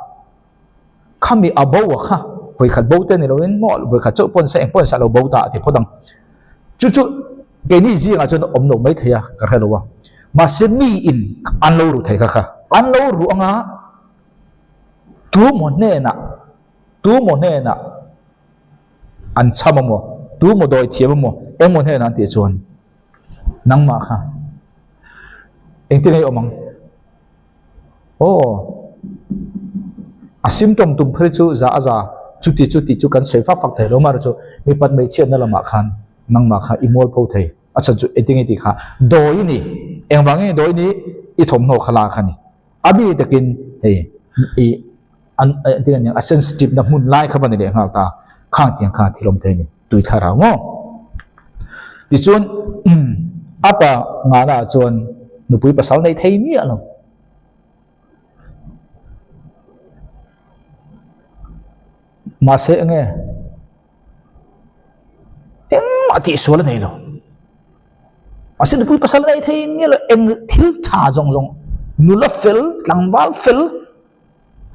Khami a bo a kha, vawikhat bo te ni loin maw vawikhat chauh pawh ni se eng pawh ni se a lo bo ta a ti phawt ang. Chu chu keini zingah chuan awm lo mai thei a ka hre lo a, mahse miin an lo ru thei kha kha. An lo ru anga tu maw hnenah tu maw hnenah an cham a maw tu maw dawi thiam a maw eng maw hnenah an tih chuan nangmah kha engtin nge i awm ang? Aw, a symptom tum phei chu za a za, chuti chuti chu kan sawi fak fak thei lo mar chu mipat hmeichhiatna lamah khan nangmah kha i mual pho thei. A chhan chu engtin nge tih kha dawi i ni, engvang nge dawi ni i thawmhnaw kha lak a ni. A mi takin hei i an engtin nge niang a sensitive na hmun lai kha va ni leh nghal ta, khang tiang kha thil awm thei a ni tui thlarau maw. Tichuan a pa ngahna ah chuan nupui pasal nei thei miah lo. Mahse enge engmah tihsual a nei lo. Mahse nupui pasal nei thei miah lo eng thil tha zawng zawng nula fel tlangval fel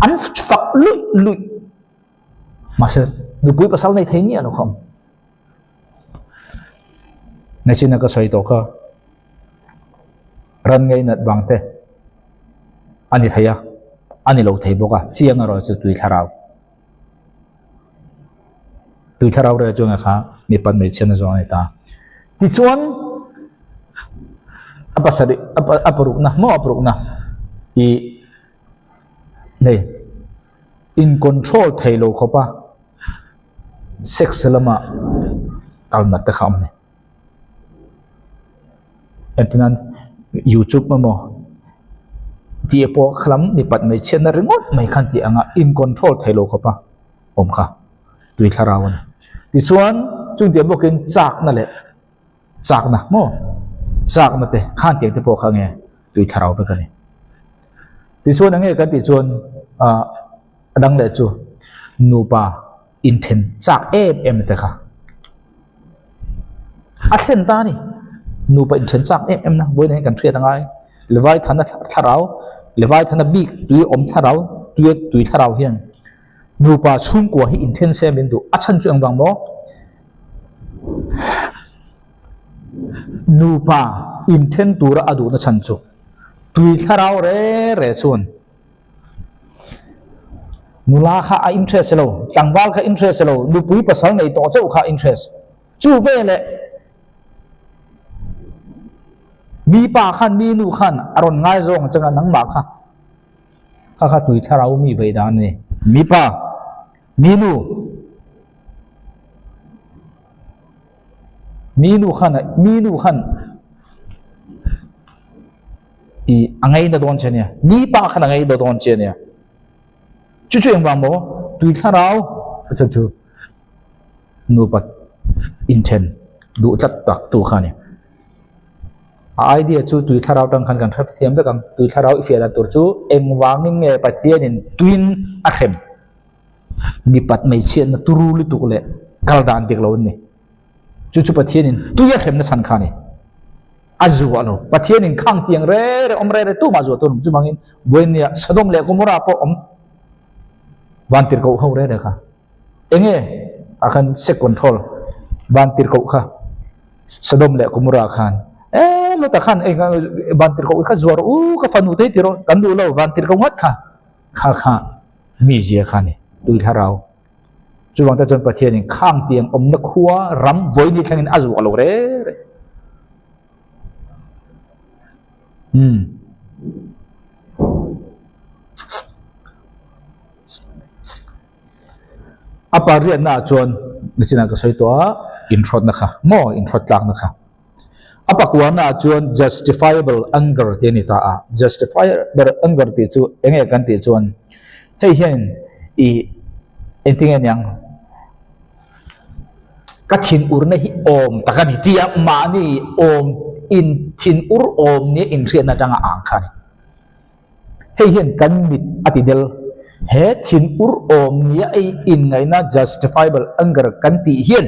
an fak luih luih. Mahse nupui pasal nei thei miah lo kha awm. Nachina ka sawi tawh kha ran ngei nat vang te a ni thei a, a ni lo thei bawk a, chiang erawh chu tui thlarau. Tui thlarau reh chu nge kha mipat hmeichhia na zawng a ni ta. Tichuan a pasarih a parukna maw a parukna ih hei in control thei lo khawp a. Sex lama kalna te kha a awm a ni. Entirnan youtube emaw tih pawh khalam mipat hmeichhiatna ringawt mai khan tih anga in control thei lo khawp a awm kha tui thlarau a ni. Tichuan chungtiang bawkin chakna leh chakna maw chakna te khan tiang te pawh kha nge tui thlarau vek a ni. Tichuan enge kan tih chuan ah a dang leh chu nupa inthen chak em em te kha a thlen ta a ni nupa inthen chak em em na vawiin ah hian kan hriat a ngai Levaithana thlarau Levaithana bik tui awm thlarau tui tui thlarau hian nupa chhungkua hi inthen se min duh a chhan chu engvang maw nupa inthen tura a duhna chhan chu tui thlarau re re chuan. Nula kha a interest lo, tlangval kha interest lo, nupui pasal nei tawh chauh kha interest. Chu veleh mi pa khan mi nu khan a rawn ngai zawng ang changa nangmah kha kha kha tui thlarau mi vei dan a ni. Mi pa, mi nu, mi nu khan mi nu khan I a ngei na dawn che nia. Mi pa khan a ngei na dawn che nia. Chu chu engvang maw? Tui thlarau a chan chu. Nupa inthen duh tlat tak tu kha a ni. A idea chu tui thlarau tang khan kan hre thiam vek ang. Tui thlarau i fiah dan tur chu engvangin nge Pathianin tuin a hrem mipat hmeichhiatna turu lutuk leh kal dan dik lo an ni. Chu chu Pathianin tui a hremna chhan kha a ni. A zuah lo. Pathianin khang tiang re re awm re re tumah zuah tur chuvangin Buainnia Sodom leh Gomorrah pawh awm vantirhkoh ho re re kha. Enge ah khan sek control vantirhkoh kha Sodom leh Gomorrah khan e Lota khan eng vantirhkoh kha zuar u ka fanu te ti rawh kan duh lo vantirhkoh ngat kha kha kha mi zia kha ni tui thlarau chuvang te chuan Pathianin khang tiang awmna khua ram vawiin thlengin a zuah lo re re. Umm. A pariatna ah chuan nichinah ka sawi tawh a, inhrawtna kha maw inhrawt tlakna kha. A pakuana ah chuan justifiable anger tih a ni ta a, justifiable anger tih chu eng nge kan tih chuan hei hian ih engtin nge niang ka thinurna hi awm tak a ni tia mahni awm in thinur awm nia inhriatna atanga ang kha a ni. Hei hian kan mit a ti del. He thinur awm nia ei inngaihna justifiable anger kan tih hian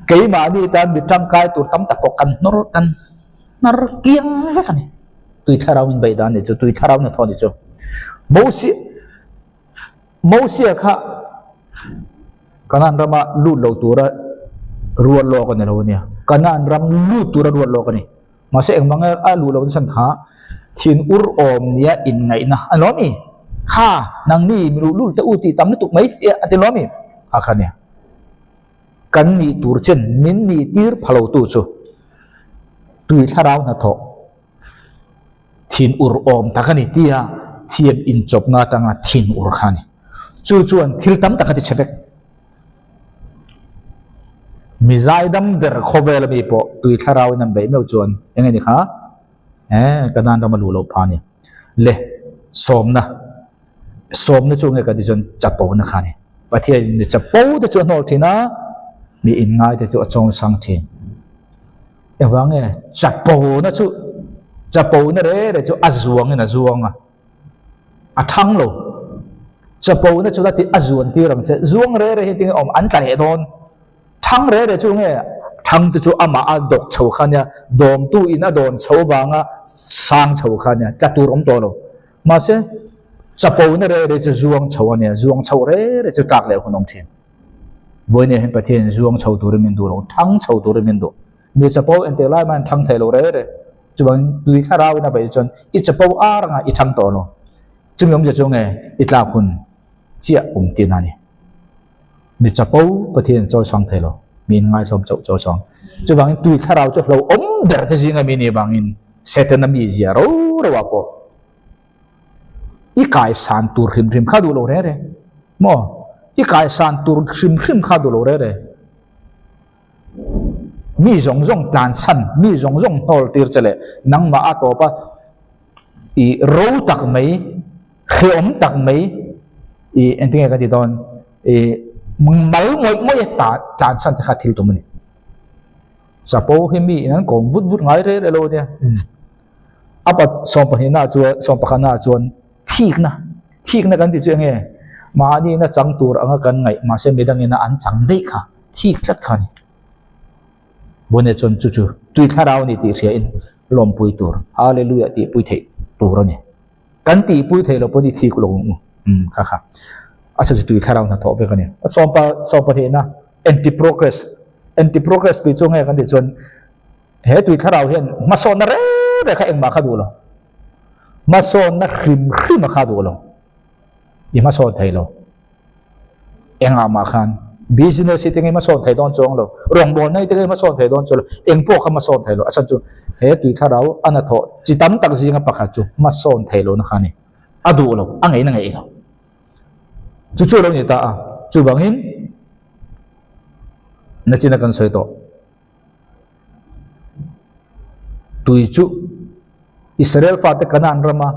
keimahni tan mi tangkai tur tam tak pawh kan hnawr kan hnar kiang vek a ni. Tui thlarau in beih dan ni chu, tui thlarau hnathawh ni chu. Mosia Mosia kha Kanaan rama lut lo tura ruat lawk a ni lo a nia. Kanaan ram lut tura ruat lawk a ni. Mahse engvang a luh loh chhan kha thin ur awm nia inngaihna a ni lo mi? Kha nangni mi luh lul te u tih tam lutuk mai a ti lo mi? Kha kha nia. Kan nih tur chen min nih tir pha lo tu chu tui thlarau hnathawh thin ur awm tak a ni tia thiam inchawpna atanga thin ur kha a ni. Chu chuan thil tam tak a ti chhe vek. Mi zaidam ber khawvel ami pawh tui thlarau in an beih meuh chuan eng nge ni kha? Eh, Kanaan rama luh loh pha a ni. Le, sawmna, sawmna chu nge kan tih chuan chapona kha a ni. Pathian in mi chapo te chu a hnawl thin a, mi inngai te chu a chawngsang thin. Engvang nge? Chapona chu, chapona re re chu a zuangin a zuang a. A thang lo. Chapo na chu la tih a zuan tir ang che. Zuang re re hi tinge awm an tla leh dawn. Thang re re chu nge thang te chu amah a dawk chho kha nia, dawmtu in a dawn chho vanga sang chho kha nia, tla tur awm tawh lo. Mahse chapo na re re chu zuang chho a nia, zuang chho re re chu tlak leh hun awm thin. Vawinia hian Pathian zuang chho turin min duh lo, thang chho turin min duh. Mi chapo engtik lai mahin thang thei lo re re. Chuvangin tui thlarau in a beih chuan i chapo ar anga i thang tawh lo. Chumi awmzia chu nge i tlak hun chiah awm tihna a ni. Mi chapo Pathian chawi chhuang thei lo, mi in ngaithlawm chauh chawi chhuang. Chuvangin tui thlarau chu hlauhawm ber te zinga mi nih vangin Setana mizia ro ro ah pawh i kaisan tur hrim hrim kha duh lo re re. Maw? I kaisan tur hrim hrim kha duh lo re re. Mi zawng zawng tlansan, mi zawng zawng hnawl tir che leh nangmah a tawp a, i ro tak mai, hrehawm tak mai, i engtinge ka ti dawn, i mal ngawih ngawih a ta tlansan che kha thil tum a ni. Chapo hi mi in an kawm vut vut ngai rel rel lo a nia. A pa sawmpahnihna chuan sawmpakhatna chuan thikna, thikna kan tih chu enge mahni na chang tur anga kan ngaih mahse midangina an chang daih kha. Thik tlat kha a ni. Vawne chuan chu chu tui thlarau a ni tih hria in lawmpui tur, Hallelujah tihpui theih tur a ni. Kan tihpui theih loh pawh ni thik lo ang u. Umm kha kha. A chhan chu tui thlarau hnathawh vek a ni. Sawmpa sawmpahnihna anti-progress anti-progress tih chu nge kan tih chuan he tui thlarau hian hmasawnna reng reng kha engmah kha duh lo. Hmasawnna hrim hrim a kha duh lo. I hmasawn thei lo. Engah mah khan business hi tinge hmasawn thei dawn chuang lo, rawngbawlna hi tinge hmasawn thei dawn chuang lo, eng pawh kha hmasawn thei lo. A chhan chu he tui thlarau a hnathawh chi tam tak zinga pakhat chu hmasawn thei lohna kha a ni. A duh lo, a ngeina ngeih lo. Chu chu a lo ni ta a, chuvangin nachina kan sawi tawh. Tui chu Israel fate Kanaan rama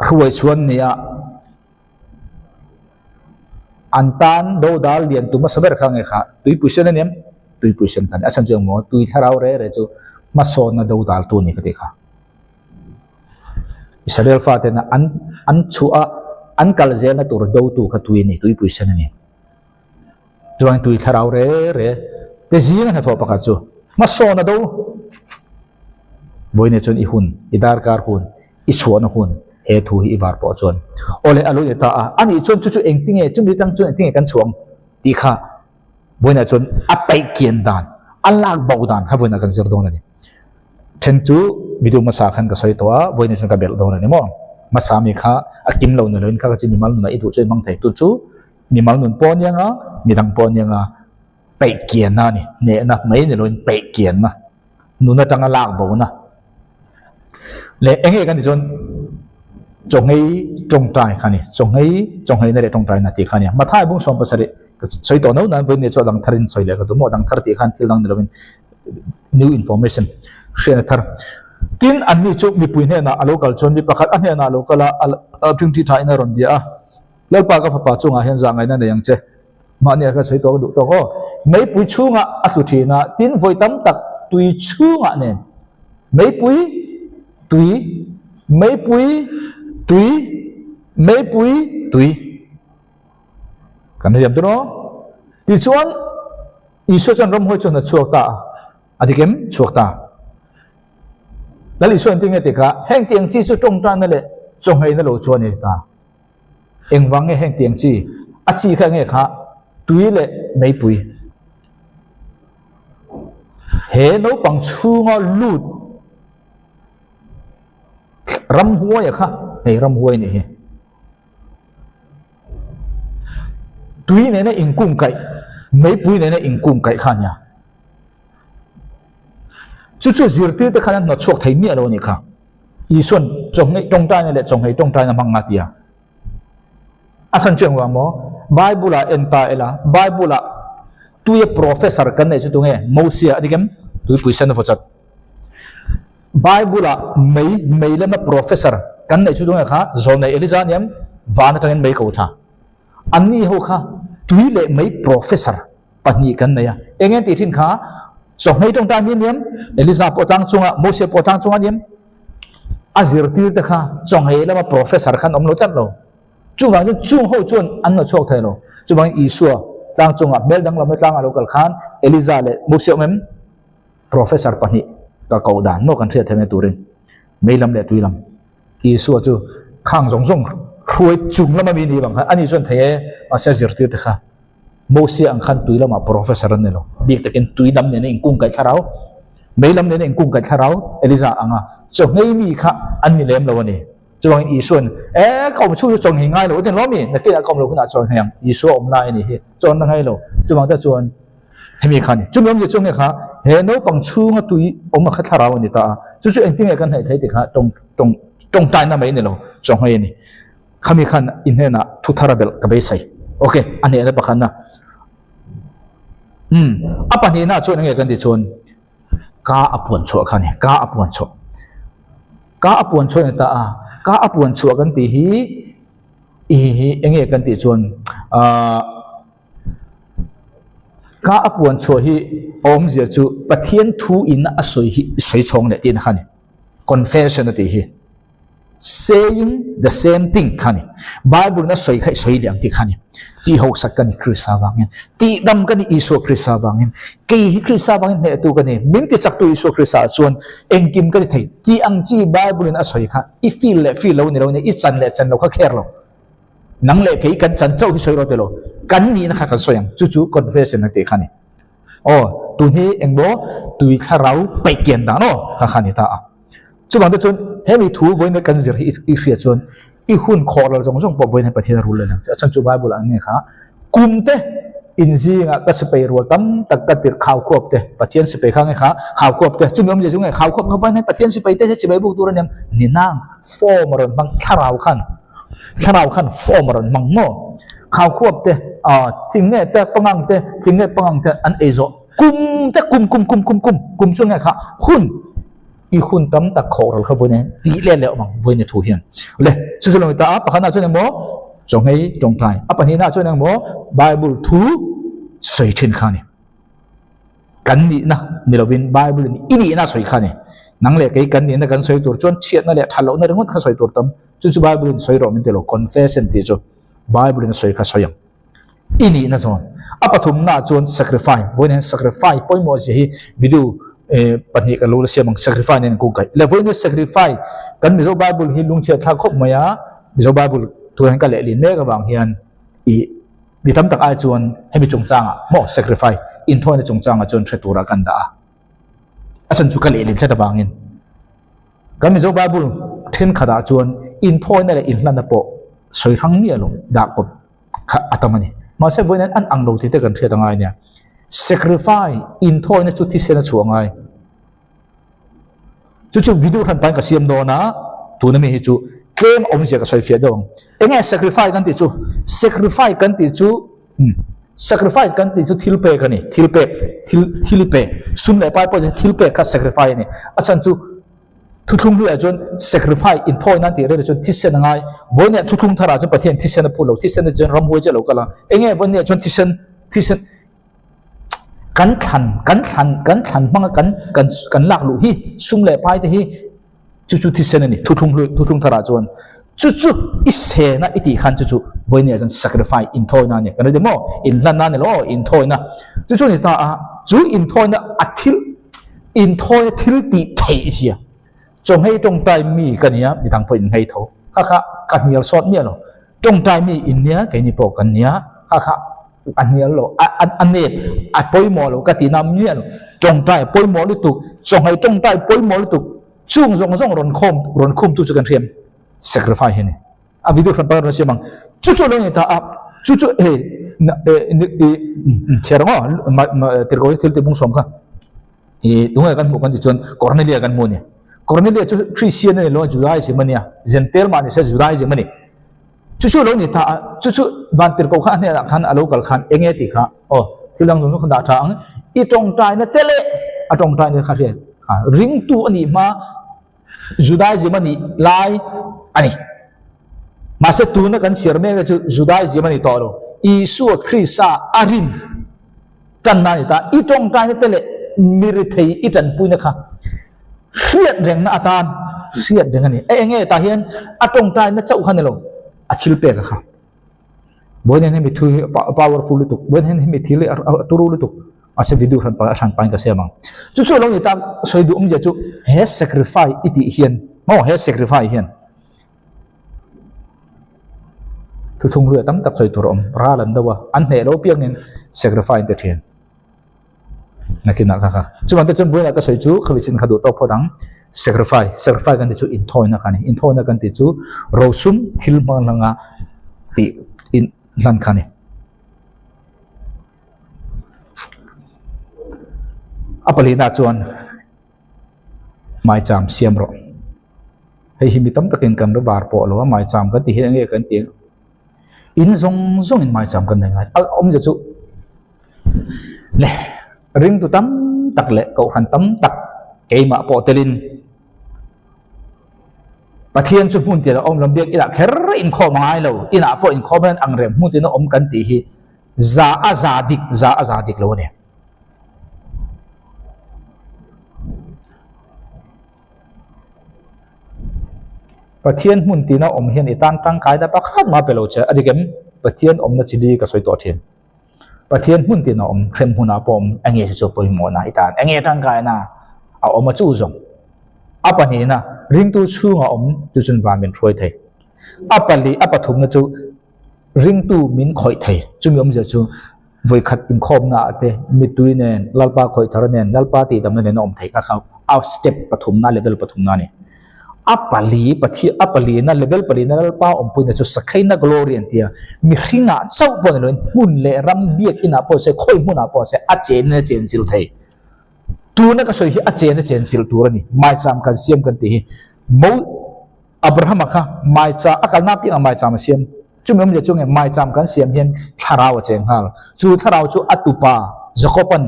hruai chhuan nia. An tan dodal lian tu hmasa ber kha nge kha tuipui sen a ni em? Tuipui sen kha a ni. A chhan chu engmaw tui thlarau re re chu hmasawnna dodal tu a ni ka tih kha. Israel fatena an an chhuah a, an kal zelna tur dotu kha tui a ni, tuipui sen a ni. Chuan tui thlarau re re te zinga hnathawh pakhat chu hmasawn a do. Vawiin chuan i hun, i darkar hun, i chhuahna hun he thu hi i var pawh chuan awle a lo ni ta a. Anih chuan chu chu engtinge, chumi tang chuan engtinge kan chhuang tih kha vawiinah chuan a paih kian dan, a lak bo dan kha vawiinah kan zir dawn a ni. Then chu video hmasa khan ka sawi tawh a, vawiin chuan ka belh dawn a ni maw? Hmasa mi kha a kim lo ni loin kha kha chu mimal nunah i duh chu i hmang thei. Tun chu mimal nun pawh a nia nga, midang pawh a nia nga, peih kianna a ni. Hnehna mai ni loin peih kianna, nun atanga lak bona. Leh eng nge kan tih chuan chawnghei tawngtai kha a ni. Chawnghei, chawngheina leh tawngtaina tih kha a ni a. Mathai bung 17 ka sawi tawh no nan vawiin ni chu a dang tharin sawi leh ka duh maw? A dang thar tih khan thil dang ni loin new information hriatna thar. Tin, anni chu mipui hnenah a lo kal chuan mi pakhat a hnenah a lo kal a, a ṭingṭi ṭhain a rawn bia a, Lalpa ka fapa chungah hian zah ngaihna nei ang che. Mahni a ka sawi tawk duh tawk aw. Meipui chhungah a tlu ṭhin a, tin vawi tam tak tui chhungah nen meipui tui, meipui tui, meipui tui. Kan hriam dawn aw. Tichuan Isua chuan ramhuai chuan a chhuak ta a, a dik em? Chhuak ta. Lal Isua engtin nge tih kha, heng tiang chi chu tawngtaina leh chawngheina lo chu a ni ta. Engvang nge heng tiang chi? A chi kha enge kha? Tui leh meipui. He naupang chhunga lut ramhuaia kha, hei ramhuai nih hi. Tui nena inkung kaih, meipui nena inkung kaih kha a nia. Chu chu zirtirte khan an hnawt chhuak thei miah lo a nih kha. Isuan chawnghei tawngtaina leh chawnghei tawngtaina hmang nga ti a. A chhan chu engvang maw? Bible ah en ta ila, Bible ah tuia professor kan neih chu tunge? Mosia a dik em? Tuipui sen a vaw chat. Bible ah mei, mei lama professor kan neih chu tunge kha? Zawlnei Eliza a ni em? Van atangin mei ko tha. Anni ho kha tui leh mei professor pahnih kan nei a. Eng nge tih thin kha? Chawhmei tawngtai mi a ni em? Eliza pawh tlang chungah, Moses pawh tlang chungah a ni em? A zirtir te kha chawnghei lama professor khan awm lo tlat lo. Chuvang chuan chung ho chuan an lo chhuak thei lo. Chuvangin Isua tlang chungah hmel danglamna tlangah lo kal khan Eliza leh Moses awm em? Professor pahnih ka koh dan maw kan hriat theihna turin mei lam leh tui lam. Isua chu khang zawng zawng hruai chung lama mi ni vang khan ani chuan thei e, mahse a zirtir te kha Mosia ang khan tui lamah professor an ni lo. Bik takin tui lam nena inkungkaih thlarau, mei lam nena inkungkaih thlarau Eliza anga chawnghei mi kha an ni lem lo a ni. Chuvangin Isua'n, E, ka awm chhung chu chawnghei ngai lo a ti lawm mi? Nakinah ka awm lo hunah chawnghei ang. Isua awm lai a ni hi, chawn la ngai lo. Chuvang te chuan hemi kha a ni. Chumi awmzia chu nge kha he naupang chhunga tui awm a kha thlarau a ni ta a. Chu chu engtin nge kan hnaih thei tih kha tawng tawng tawngtaina mai a ni lo, chawnghei a ni. Khami khan i hnenah thu thar a belh ka beisei. Ok, a hnehna pakhatna. Umm, a pahnihna chuan enge kan tih chuan ka a puan chhuah kha a ni, ka a puan chhuah. Ka a puan chhuah a ni ta a, ka a puan chhuah kan tih hi i hi enge kan tih chuan ahh ka a puan chhuah hi a awmzia chu Pathian thu in a sawi hi i sawi chhawng leh tihna kha a ni, confession a tih hi. Saying the same thing kha ni. Bible na sawi kha i sawi leh ang tih kha ni. Tih hausak ka ni Krista vangin. Tih dam ka ni Isua Krista vangin. Kei hi Krista vangin hnehtu ka ni. Min ti chaktu Isua Krista ah chuan engkim ka ti thei. Tih ang chi Bible in a sawi kha i feel leh feel lo ni lo nia, i chan leh chan lo kha kher lo. Nang leh kei kan chan chauh hi sawi rawh ti lo. Kan nihna kha kan sawi ang. Chu chu confession a tih kha ni. Aw, tun hi engmaw tui thlarau paih kian dan aw kha kha ni ta a. Chuvang te chuan hemi thu vawiin kan zir hi i hriat chuan i hun khawh lo zawng zawng pawh vawiin hian Pathian a rul leh ang che. A chhan chu Bible ah nge kha kum te inzingah ka sipai rual tam tak ka tirh khau khuap te Pathian sipai kha nge kha khau khuap te chumi awmzia chu nge khau khuap kha vawiin hian Pathian sipai te hi chibai buk tur a niang ni nang form a rawn hmang thlarau khan thlarau khan form a rawn hmang maw khau khuap te ah thing nge te pangang te thing nge pangang te an ei zawh kum te kum kum kum kum kum kum chu nge kha hun I hun tam tak khawh ral kha vawiin tih let leh awm ang vawiin thu hian. Le, chu chu lo ni ta a, pakhatna chuan emaw. Chawnghei tawngtai. A pahnihna chuan engmaw Bible thu sawi thin kha a ni. Kan nihna ni lovin Bible in i nihna a sawi kha a ni. Nang leh kei kan nihna kan sawi tur chuan chhiatna leh that lohna ringawt kha sawi tur tam. Chu chu Bible in sawi rawh min ti lo. Confession tih chu Bible in a sawi kha sawi ang. I nihna zawn. A pathumna chuan sacrifice. Vawiin hian sacrifice pawimawh zia hi video pahnih kan lo la siam ang. Sacrifice nen kung kaih. Le vawiin hian sacrifice kan Mizo Bible hi lungchhiat thlak khawp mai a. Mizo Bible tunah hian ka lehlin mek avang hian ih mi tam tak ai chuan hemi chungchangah maw sacrifice inthawina chungchangah chuan hre tura kan dah a. A chhan chu ka lehlin tlat avangin. Kan Mizo Bible thenkhatah chuan inthawina leh inhlanna pawh sawi hrang miah lo dah kawp kha a tam a ni. Mahse vawiin an ang lo tih te kan hriat a ngai nia. Sacrifice, inthawina chu thisen a chhuah a ngai. Chu chu video hran pahin ka siam dawn a, tuna mi hi chu tlem awmzia ka sawi fiah deuh ang. Enge sacrifice kan tih chu? Sacrifice kan tih chu hmm, sacrifice kan tih chu thil pek a ni, thil pek, thil thil i pe. Sum leh pai pawh thil pek kha sacrifice a ni. A chhan chu Thuthlung hluiah chuan sacrifice, inthawi nan tih rel chuan thisen a ngai. Vawinia thuthlung tharah chuan Pathian thisen a phut lo, thisen a chuan ramhuai chu a lo kal a. Enge vawinia chuan thisen, thisen kan thlan, kan thlan, kan thlan hmanga kan kan kan lak luh hi sum leh pai te hi chu chu thisen a ni thuthlung hlui, thuthlung tharah chuan. Chu chu i sena i tih khan chu chu vawinia chuan sacrifice, inthawi na a ni. Kan ri maw? Inhlan na a ni lo, inthawi na. Chu chu a ni ta a, chu inthawina a thil Inthawina thil tih theih zia. Chawnghei tawngtai mi ka nia, midang pawh in nghei tho. Kha kha ka hnial sawt miah lo. Tawngtai mi in nia, keini pawh kan nia. Kha kha a hnial lo, a a a nep, a pawimawh lo ka ti na miah lo. Tawngtai a pawimawh lutuk, chawnghei tawngtai pawimawh lutuk. Chung zawng zawng rawn khawm, rawn khumtu chu kan hriam sacrifice hi a ni. A video hran pakhat rawn siam ang. Chu chu lo ni ta a, chu chu hei chhiar ang aw, tirhkoh hi thil tih bung sawm kha. I tunge kan hmuh kan tih chuan Cornelia kan hmu a ni. Cornelia chu Christian a ni lo a, Judaism a nia, Gentile mah ni se Judaism a ni. Chu chu lo ni ta a, chu chu van tirhkoh kha a hnenah khan a lo kal khan enge tih kha aw thil dang zawng zawng kha dah tha ang. I tawngtaina te leh a tawngtaina kha hriat kha ringtu a nih hma Judaism a nih lai a ni. Mahse tuna kan chhiar mek chu Judaism a ni tawh lo. Isua Krista a rin tanna a ni ta. I tawngtaina te leh mi rithei i tanpuina kha hriat rengna atan hriat reng a ni. E enge tah hian a tawngtaina chauh kha ni lo, a thil pek a kha. Vawiin hian hemi thil hi a powerful lutuk, vawiin hian hemi thil hi a turu lutuk. Mahse video hran a hran pahin ka siam ang. Chu chu lo ni ta sawi duh awmzia chu he sacrifice i tih hian maw he sacrifice hian thuthlung luia tam tak sawi tur a awm. Ral an do a, an hneh lo piangin sacrifice an ti thin. Nakinah kha kha. Chuvang te chuan buaina ka sawi chu khawi chin kha duh tawk phawt ang. Sacrifice, sacrifice kan tih chu inthawina kha a ni. Inthawina kan tih chu rosum thil hmang hlanga tih in hlan kha a ni. A palina chuan maicham siam rawh. Hei hi mi tam takin kan ri var pawh lo a, maicham kan tih hi enge kan tih in zawng zawngin maicham kan nei ngai. A awmzia chu le ringtu tam tak leh kohhran tam tak keimah pawh telin Pathian chu hmun tirah awm lo biak inah kher inkhawm a ngai lo, inah pawh inkhawm hian angreng hmun tina awm kan tih hi za a za dik, za a za dik lo a ni. Pathian hmun tina awm hian i tan tangkaina pakhat mah pe lo che, a dik em? Pathian awmna chi li ka sawi tawh thin. Pathian hmun tina awm, hrem hmunah pawh awm, enge chu chu pawimawhna i tan, enge tangkaina a awm a chu zawng. A pahnihna, ringtu chhunga awm chu chun van min hruai thei. A pali, a pathumna chu ringtu min khawih thei. Chumi awmzia chu vawikhat inkhawmna ah te mittui nen, Lalpa khawih thar nen, Lalpa tihdamna nen a awm theih kha kha a step pathumna, level pathumna a ni. A pali, Pathian, a palina, level palina Lalpa awmpuina chu Sakheina Glory an ti a, mihringah chauh pawh ni loin hmun leh ram biakinah pawh se, khawi hmunah pawh se a chenin a chenchilh thei. Tuna ka sawi hi a chen a chenchilh tur a ni. Maicham kan siam kan tih hi Mo Abrahama kha maicha a kalna apiangah maicham a siam. Chumi awmzia chu nge maicham kan siam hian thlarau a cheng nghal. Chu thlarau chu a tupa Jakoban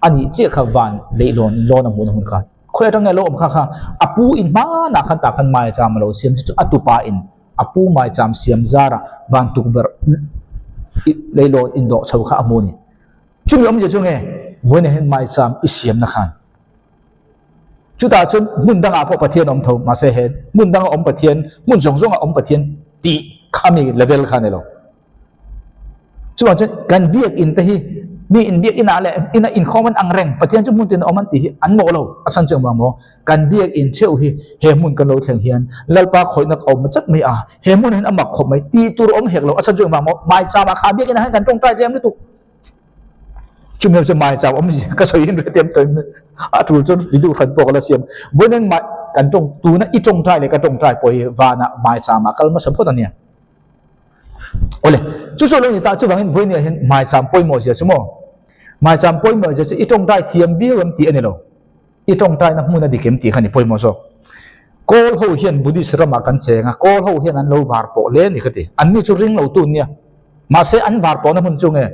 a nih chiah kha van leihlawn in lawn a hmuhna hun kha. Khawi atang nge lo awm kha kha a pu in hmanah khan tah khan maicham a lo siam chu chu a tupa in. a pu maicham siam zarah van tukverh leilawn indawh chho kha a hmu a ni. Chumi awmzia chu nge vawiinah hian maicham i siamna khan chutah chuan hmun dangah pawh Pathian a awm tho mahse he hmun danga awm Pathian hmun zawng zawnga awm Pathian tih khami level kha a ni lo. Chuvang chuan kan biakinn te hi mi in biakinn ah leh ina inkhawm an ang reng Pathian chu hmun tin a awm an tih hi an mawh lo a chhan chu engvang maw kan biakinn theuh hi he hmun kan lo thleng hian Lalpa khawihna ka awm chat mai a he hmun ah hian a mak khawp mai tih tur a awm hek lo a chhan chu engvang maw maicham ah kha biakinn ah hian kan tawngtai tlem lutuk chumi chu maicham awm ka sawi in hrethiam tawh in a tul chuan video hran pawh ka la siam vawiin mai kan tawng tuna i tawngtai leh ka tawngtai pawh hi vanah maicham ah kal hmasa phawt a nia. Awle, chu chu lo ni ta chuvangin vawinia hian maicham pawimawh zia chu maw? Maicham pawimawh zia chu i tawngtai thiam viau em tih a ni lo. I tawngtaina hmun a dik em tih kha ni pawimawh zawk. Kawl ho hian Buddhist ramah kan cheng a, kawl ho hian an lo var pawh hle a ni ka ti. Anni chu ring lo tu an nia. Mahse an var pawhna hmun chu nge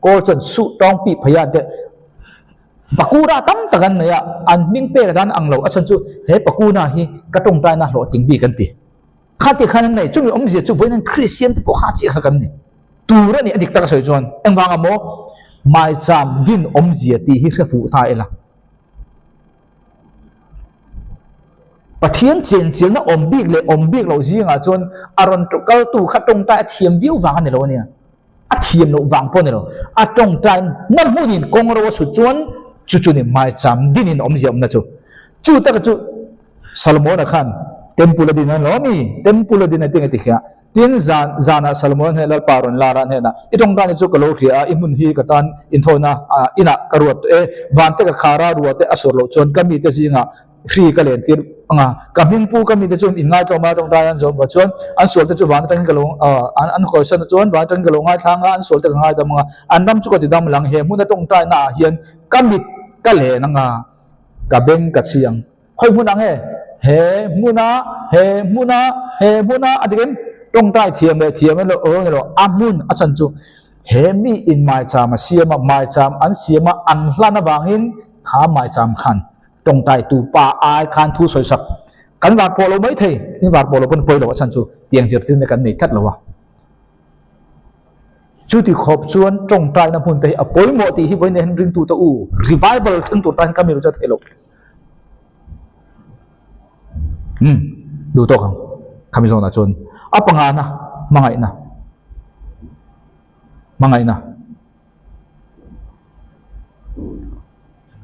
kawl chuan suh tawng pih phei a te pakura tam tak an nei a, an hming pek dan ang lo a chhan chu he pakuna hi ka tawngtaina hlawhtling bik an ti. Kha tih khan an nei, chumi awmzia chu vawiin an Kristian te pawh kha chiah kha kan ni. Tur a nih a dik tak a sawi chuan engvanga maw maicham din awmzia tih hi hre fuh ta ila. Pathian chenchilna awm bik leh awm bik loh zingah chuan a rawn kaltu kha tawngtai a thiam viau vang a ni lo a nia. A thiam loh vang pawh a ni lo. A tawngtai na hmunin kawng ro a sut chuan chu chu ni maicham dinin awmzia awmna chu. Chu taka chu Salomona khan temple a din a lo mi? Temple a din a ti nge ti khiah. Tin zan zanah Salomona hnenah Lalpa rawn lar a hnenah i tawngtai chu ka lo hria a, i hmun hi ka tan inthawina inah ka ruat tawh e. Vante ka khar a, rua te a sawr loh chuan ka mite zingah hri ka len tir ang a, ka hming pu ka mite chu in ngaitlawm a, tawngtai an zawm vah chuan an sual te chu van atangin ka lo an an hawisan a chuan van atangin ka lo ngaithlang a, an sual te ka ngaidam ang a, an ram chu ka ti dam lang he hmun a tawngtai naah hian ka mit ka len ang a, ka beng ka chhi ang. Khawi hmun ang e? He hmuna, he hmuna, he hmuna a dik em? Tawngtai thiam leh thiam e lo ni lo, a hmun a chan chu he mi in maicham a siam a, maicham an siam a, an hlan avangin kha maicham khan tawngtai tu pa ai khan thu sawi sak kan var pawh lo mai thei, in var pawh lo pawn pawi lo a chan chu tiang zirtirna kan nei tlat lo a. Chuti khawp chuan tawngtaina hmun te hi a pawimawh tih hi vawiin hian ringtute u revival thleng tur tan hian ka mi rucha thei lo. Umm duh tawk ang khami zawnah chuan a pangana hmangaihna hmangaihna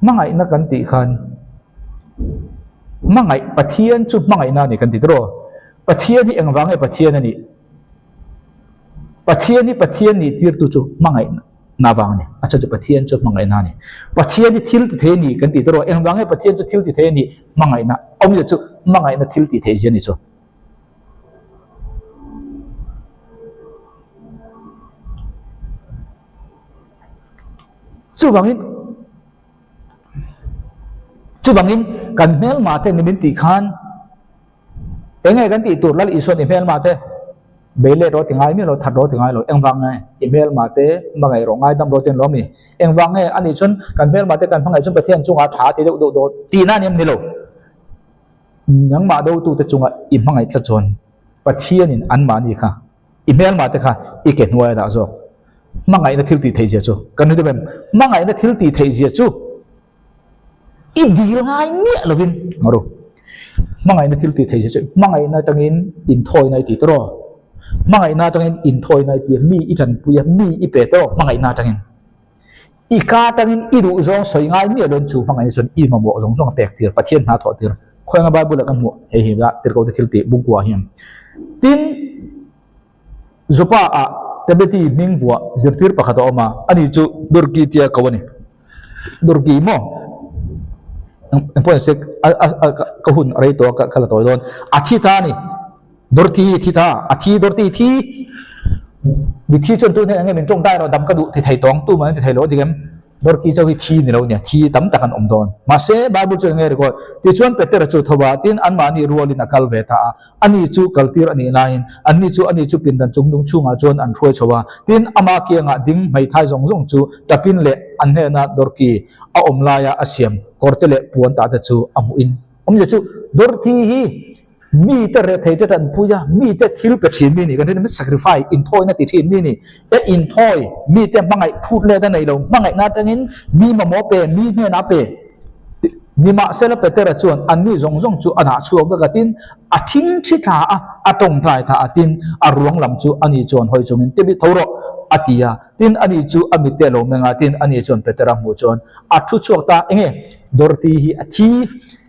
hmangaihna kan tih khan hmangaih Pathian chu hmangaihna a ni kan ti tawh Pathian hi engvang nge Pathian a nih Pathian hi Pathian nih tirtu chu hmangaihna na vang a ni. A chhan chu Pathian chu hmangaihna a ni. Pathian hi thil ti thei a ni kan tih tawh engvang nge Pathian chu thil ti thei a ni hmangaihna awmzia chu hmangaihna thil tih theih zia a ni chu. Chuvangin chuvangin kan hmelma te ni min tih khan Eng nge kan tih tur Lal Isuan i hmelma te bei let rawh ti ngai miah lo, that rawh ti ngai lo, engvang nge i hmelma te hmangaih rawh, ngaidam rawh ti an lo ami? Engvang nge anih chuan kan hmelma te kan hmangaih chuan Pathian chungah tha ti deuh deuh dawn tihna a ni em ni lo? Nangmah dotu te chunga i hmangaih tlat chuan Pathianin anmahni kha i hmelma te kha i ke hnuai a dah zawk. Hmangaihna thil tih theih zia chu kan hre deuh em? Hmangaihna thil tih theih zia chu I dil ngai miah lovin ngaru. Hmangaihna thil tih theih chu hmangaihna atangin inthawina i ti tawh. Hmangaihna atangin inthawina i ti a, mi i tanpui a, mi i pe tawh hmangaihna atangin. I ka atangin i duh zawng sawi ngai miah lovin chu hmangaihna chuan i mamawh zawng zawng a pek tir, Pathian hna thawh tir. Khawianga Bible-ah kan hmuh hei hi la tirhkohte thil tih bungkua hian. Tin, Jopa-ah Tabeti hming vuah zirtir pakhat a awm a, ani chu Durki tia ko a ni. Durki maw? Eng pawh ni se, ka hun a rei tawh a, ka la tawi dawn. A thi ta a ni. Dorti hi thi ta, a thi, Dorti thi. Mitthi chuan tu hnenah nge min tawngtai rawh, dam ka duh ti thei tawng, tu mah an ti thei lo a ti em? Dorki chauh hi thi ni lo nia, thi tam tak an awm dawn. Mahse, Bible chuan eng nge record? Tichuan Petera chu tho a, tin anmahni rualin a kal ve ta a. Ani chu kaltir a nih laiin, anni chu ani chu pindan chung nung chhungah chuan an hruai chho a. Tin, ama kiangah ding hmeithai zawng zawng chu tapin leh an hnena Dorki a awm laia a siam kawrte leh puan tah te chu a hmuhin awmzia chu Dorki hi. Mite rethei te tanpui a, mite thil pe thin mi nih kan rin a, sacrifice, inthawina ti thin mi nih e inthawi, mite hmangaih phut let a nei lo, hmangaihna atangin mi mamawh pe, mi hnenah pe. Nimahsela Petera chuan anni zawng zawng chu a dah chhuak vek a, tin, a thing thi thla a, a tawngtai thla a, tin, a ruang lam chu ani chuan hawi chungin, Timi tho rawh, a ti a. Tin, ani chu a mitte a lo meng a, tin, ani chuan Petera hmuh chuan a thu chhuak ta, Enge? Dorothy hi a thi.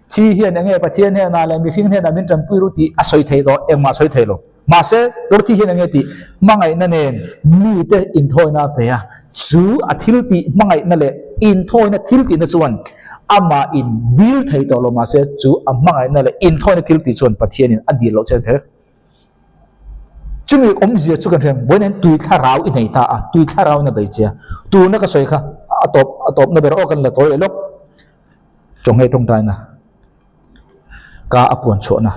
Thi hian enge Pathian hnenah leh mihring hnenah min tanpui ru tih a sawi thei tawh, engmah a sawi thei lo. Mahse, Dorothy hian enge tih? Hmangaihna nen mite inthawina a pe a, chu a thil tih hmangaihna leh inthawina thil tihna chuan amah in dil thei tawh lo mahse chu a hmangaihna leh inthawina thil tih chuan Pathianin a dil loh che a ni thei. Chumi awmzia chu kan hria, vawiin hian tui thlarau i nei ta a, tui thlarau in a bei che a, tuna ka sawi kha a tawp a tawpna ber aw kan la tawi leh lawk. Chawnghei tawngtaina, ka a puan chhuahna,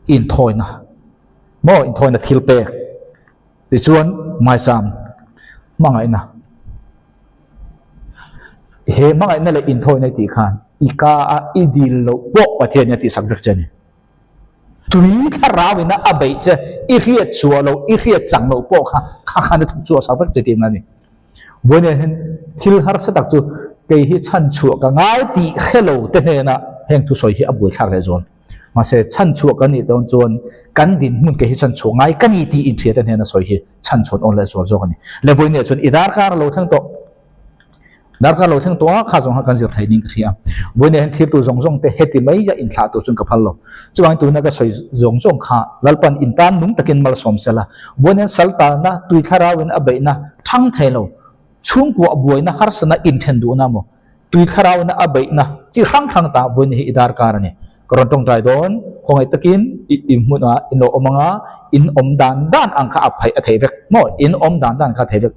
inthawina, maw inthawina thil pek, tichuan ngaisam hmangaihna. He hmangaihna leh inthawina i tih khan i ka a i dil loh pawh Pathian in a tihsak vek che a ni. Tui thlarau ina a beih che, i hriat chhuah loh, i hriat chang loh pawh kha kha khan a thawk chhuah sak vek che tihna a ni. Vawiin hian thil harsa tak chu kei hi chhan chhuah ka ngai tih hre lo te hnena heng thusawi hi a buaithlak leh zual. Mahse chhan chhuah kan nih dawn chuan kan dinhmun kei hi chhan chhuah ngai ka ni tih inhria te hnena sawi hi chhan chhuan awn leh zual zawk a ni. Le vawiin chuan i darkar a lo thleng tawh. Darkar lo thleng tawh a, kha zawng kha kan zir thei ding ka hria. Vawiin hian thirtu zawng zawng te heti mai a inthlah tur chuan ka phal lo. Chuvangin tuna ka sawi zawng zawng kha Lalpan intan nung takin malsawm se la. Vawiin hian saltana, tui thlarauin a beihna thang thei lo, chhungkua buaina harsana inthen duhna maw, tui thlarauina a beihna chi hrang hrang ta vawiin hi i darkar a ni. Ka rawn tawngtai dawn, khawngaih takin i i hmunah in lo awm anga, in awm dan dan ang kha a phaih a thei vek maw? In awm dan dan kha a thei vek.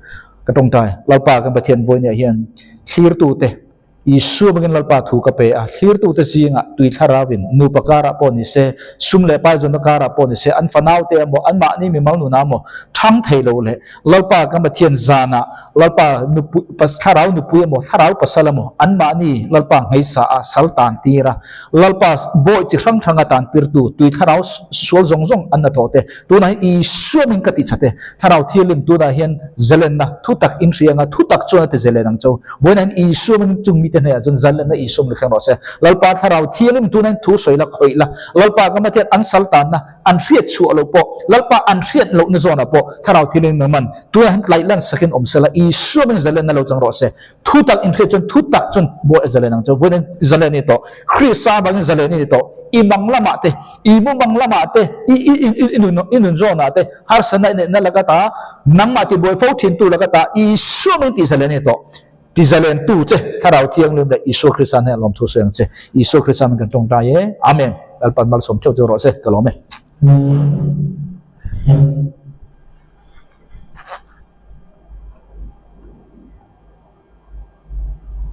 Ka tawngtai, Lalpa kan Pathian vawinia hian thlirtute, Isua bangin Lalpa thu ka pe a, thlirtute zingah tui thlaravin nupa karah pawh ni se, sum leh paizawnna karah pawh ni se, an fanaute emaw, anmahni mimal nunah emaw thang thei lo leh Lalpa kan Pathian zanah Lalpa nupui thlarau nupui emaw, thlarau pasal emaw, anmahni Lalpa ngheisa a sal tan tir a, Lalpa bawi chi hrang hranga tan tirtu tui thlarau sual zawng zawng an hnathawh te, tunah hian Isua min ka ti chat e, thlarau thianghlim tunah hian zalenna thu tak in hria anga thu tak chuan a ti zalen ang cho, vawiinah hian Isua min chung mite hnehah chuan zalenna Isua min thleng rawh se, Lalpa thlarau thianghlim tunah hian thu sawi la khawih la, Lalpa ka Pathian an sal tanna an hriat chhuah loh pawh, Lalpa an hriat lohna zawnah pawh thlarau thianghlim nangman tunah hian tlaih lan sakin awm se la, Isua min zalenna lo chang rawh se. Thu tak inhriat chuan thu tak chuan buai a zalen ang chu. Vawiin zalen i ni tawh. Krista avangin zalen i ni tawh. I mang lamah te, i mumang lamah te, i i i i nun i nun zawnah te harsatna i neihna laka ta, nangmah tibuai fo thintu laka ta Isua min tih zalen i ni tawh. Ti zalentu che Thlarau Thianghlim leh Isua Krista hnenah lawmthu sawi ang che. Isua Krista min kan tawngtai e. Amen. Lalpan malsawm theuh chu rawh se. Ka lawm e.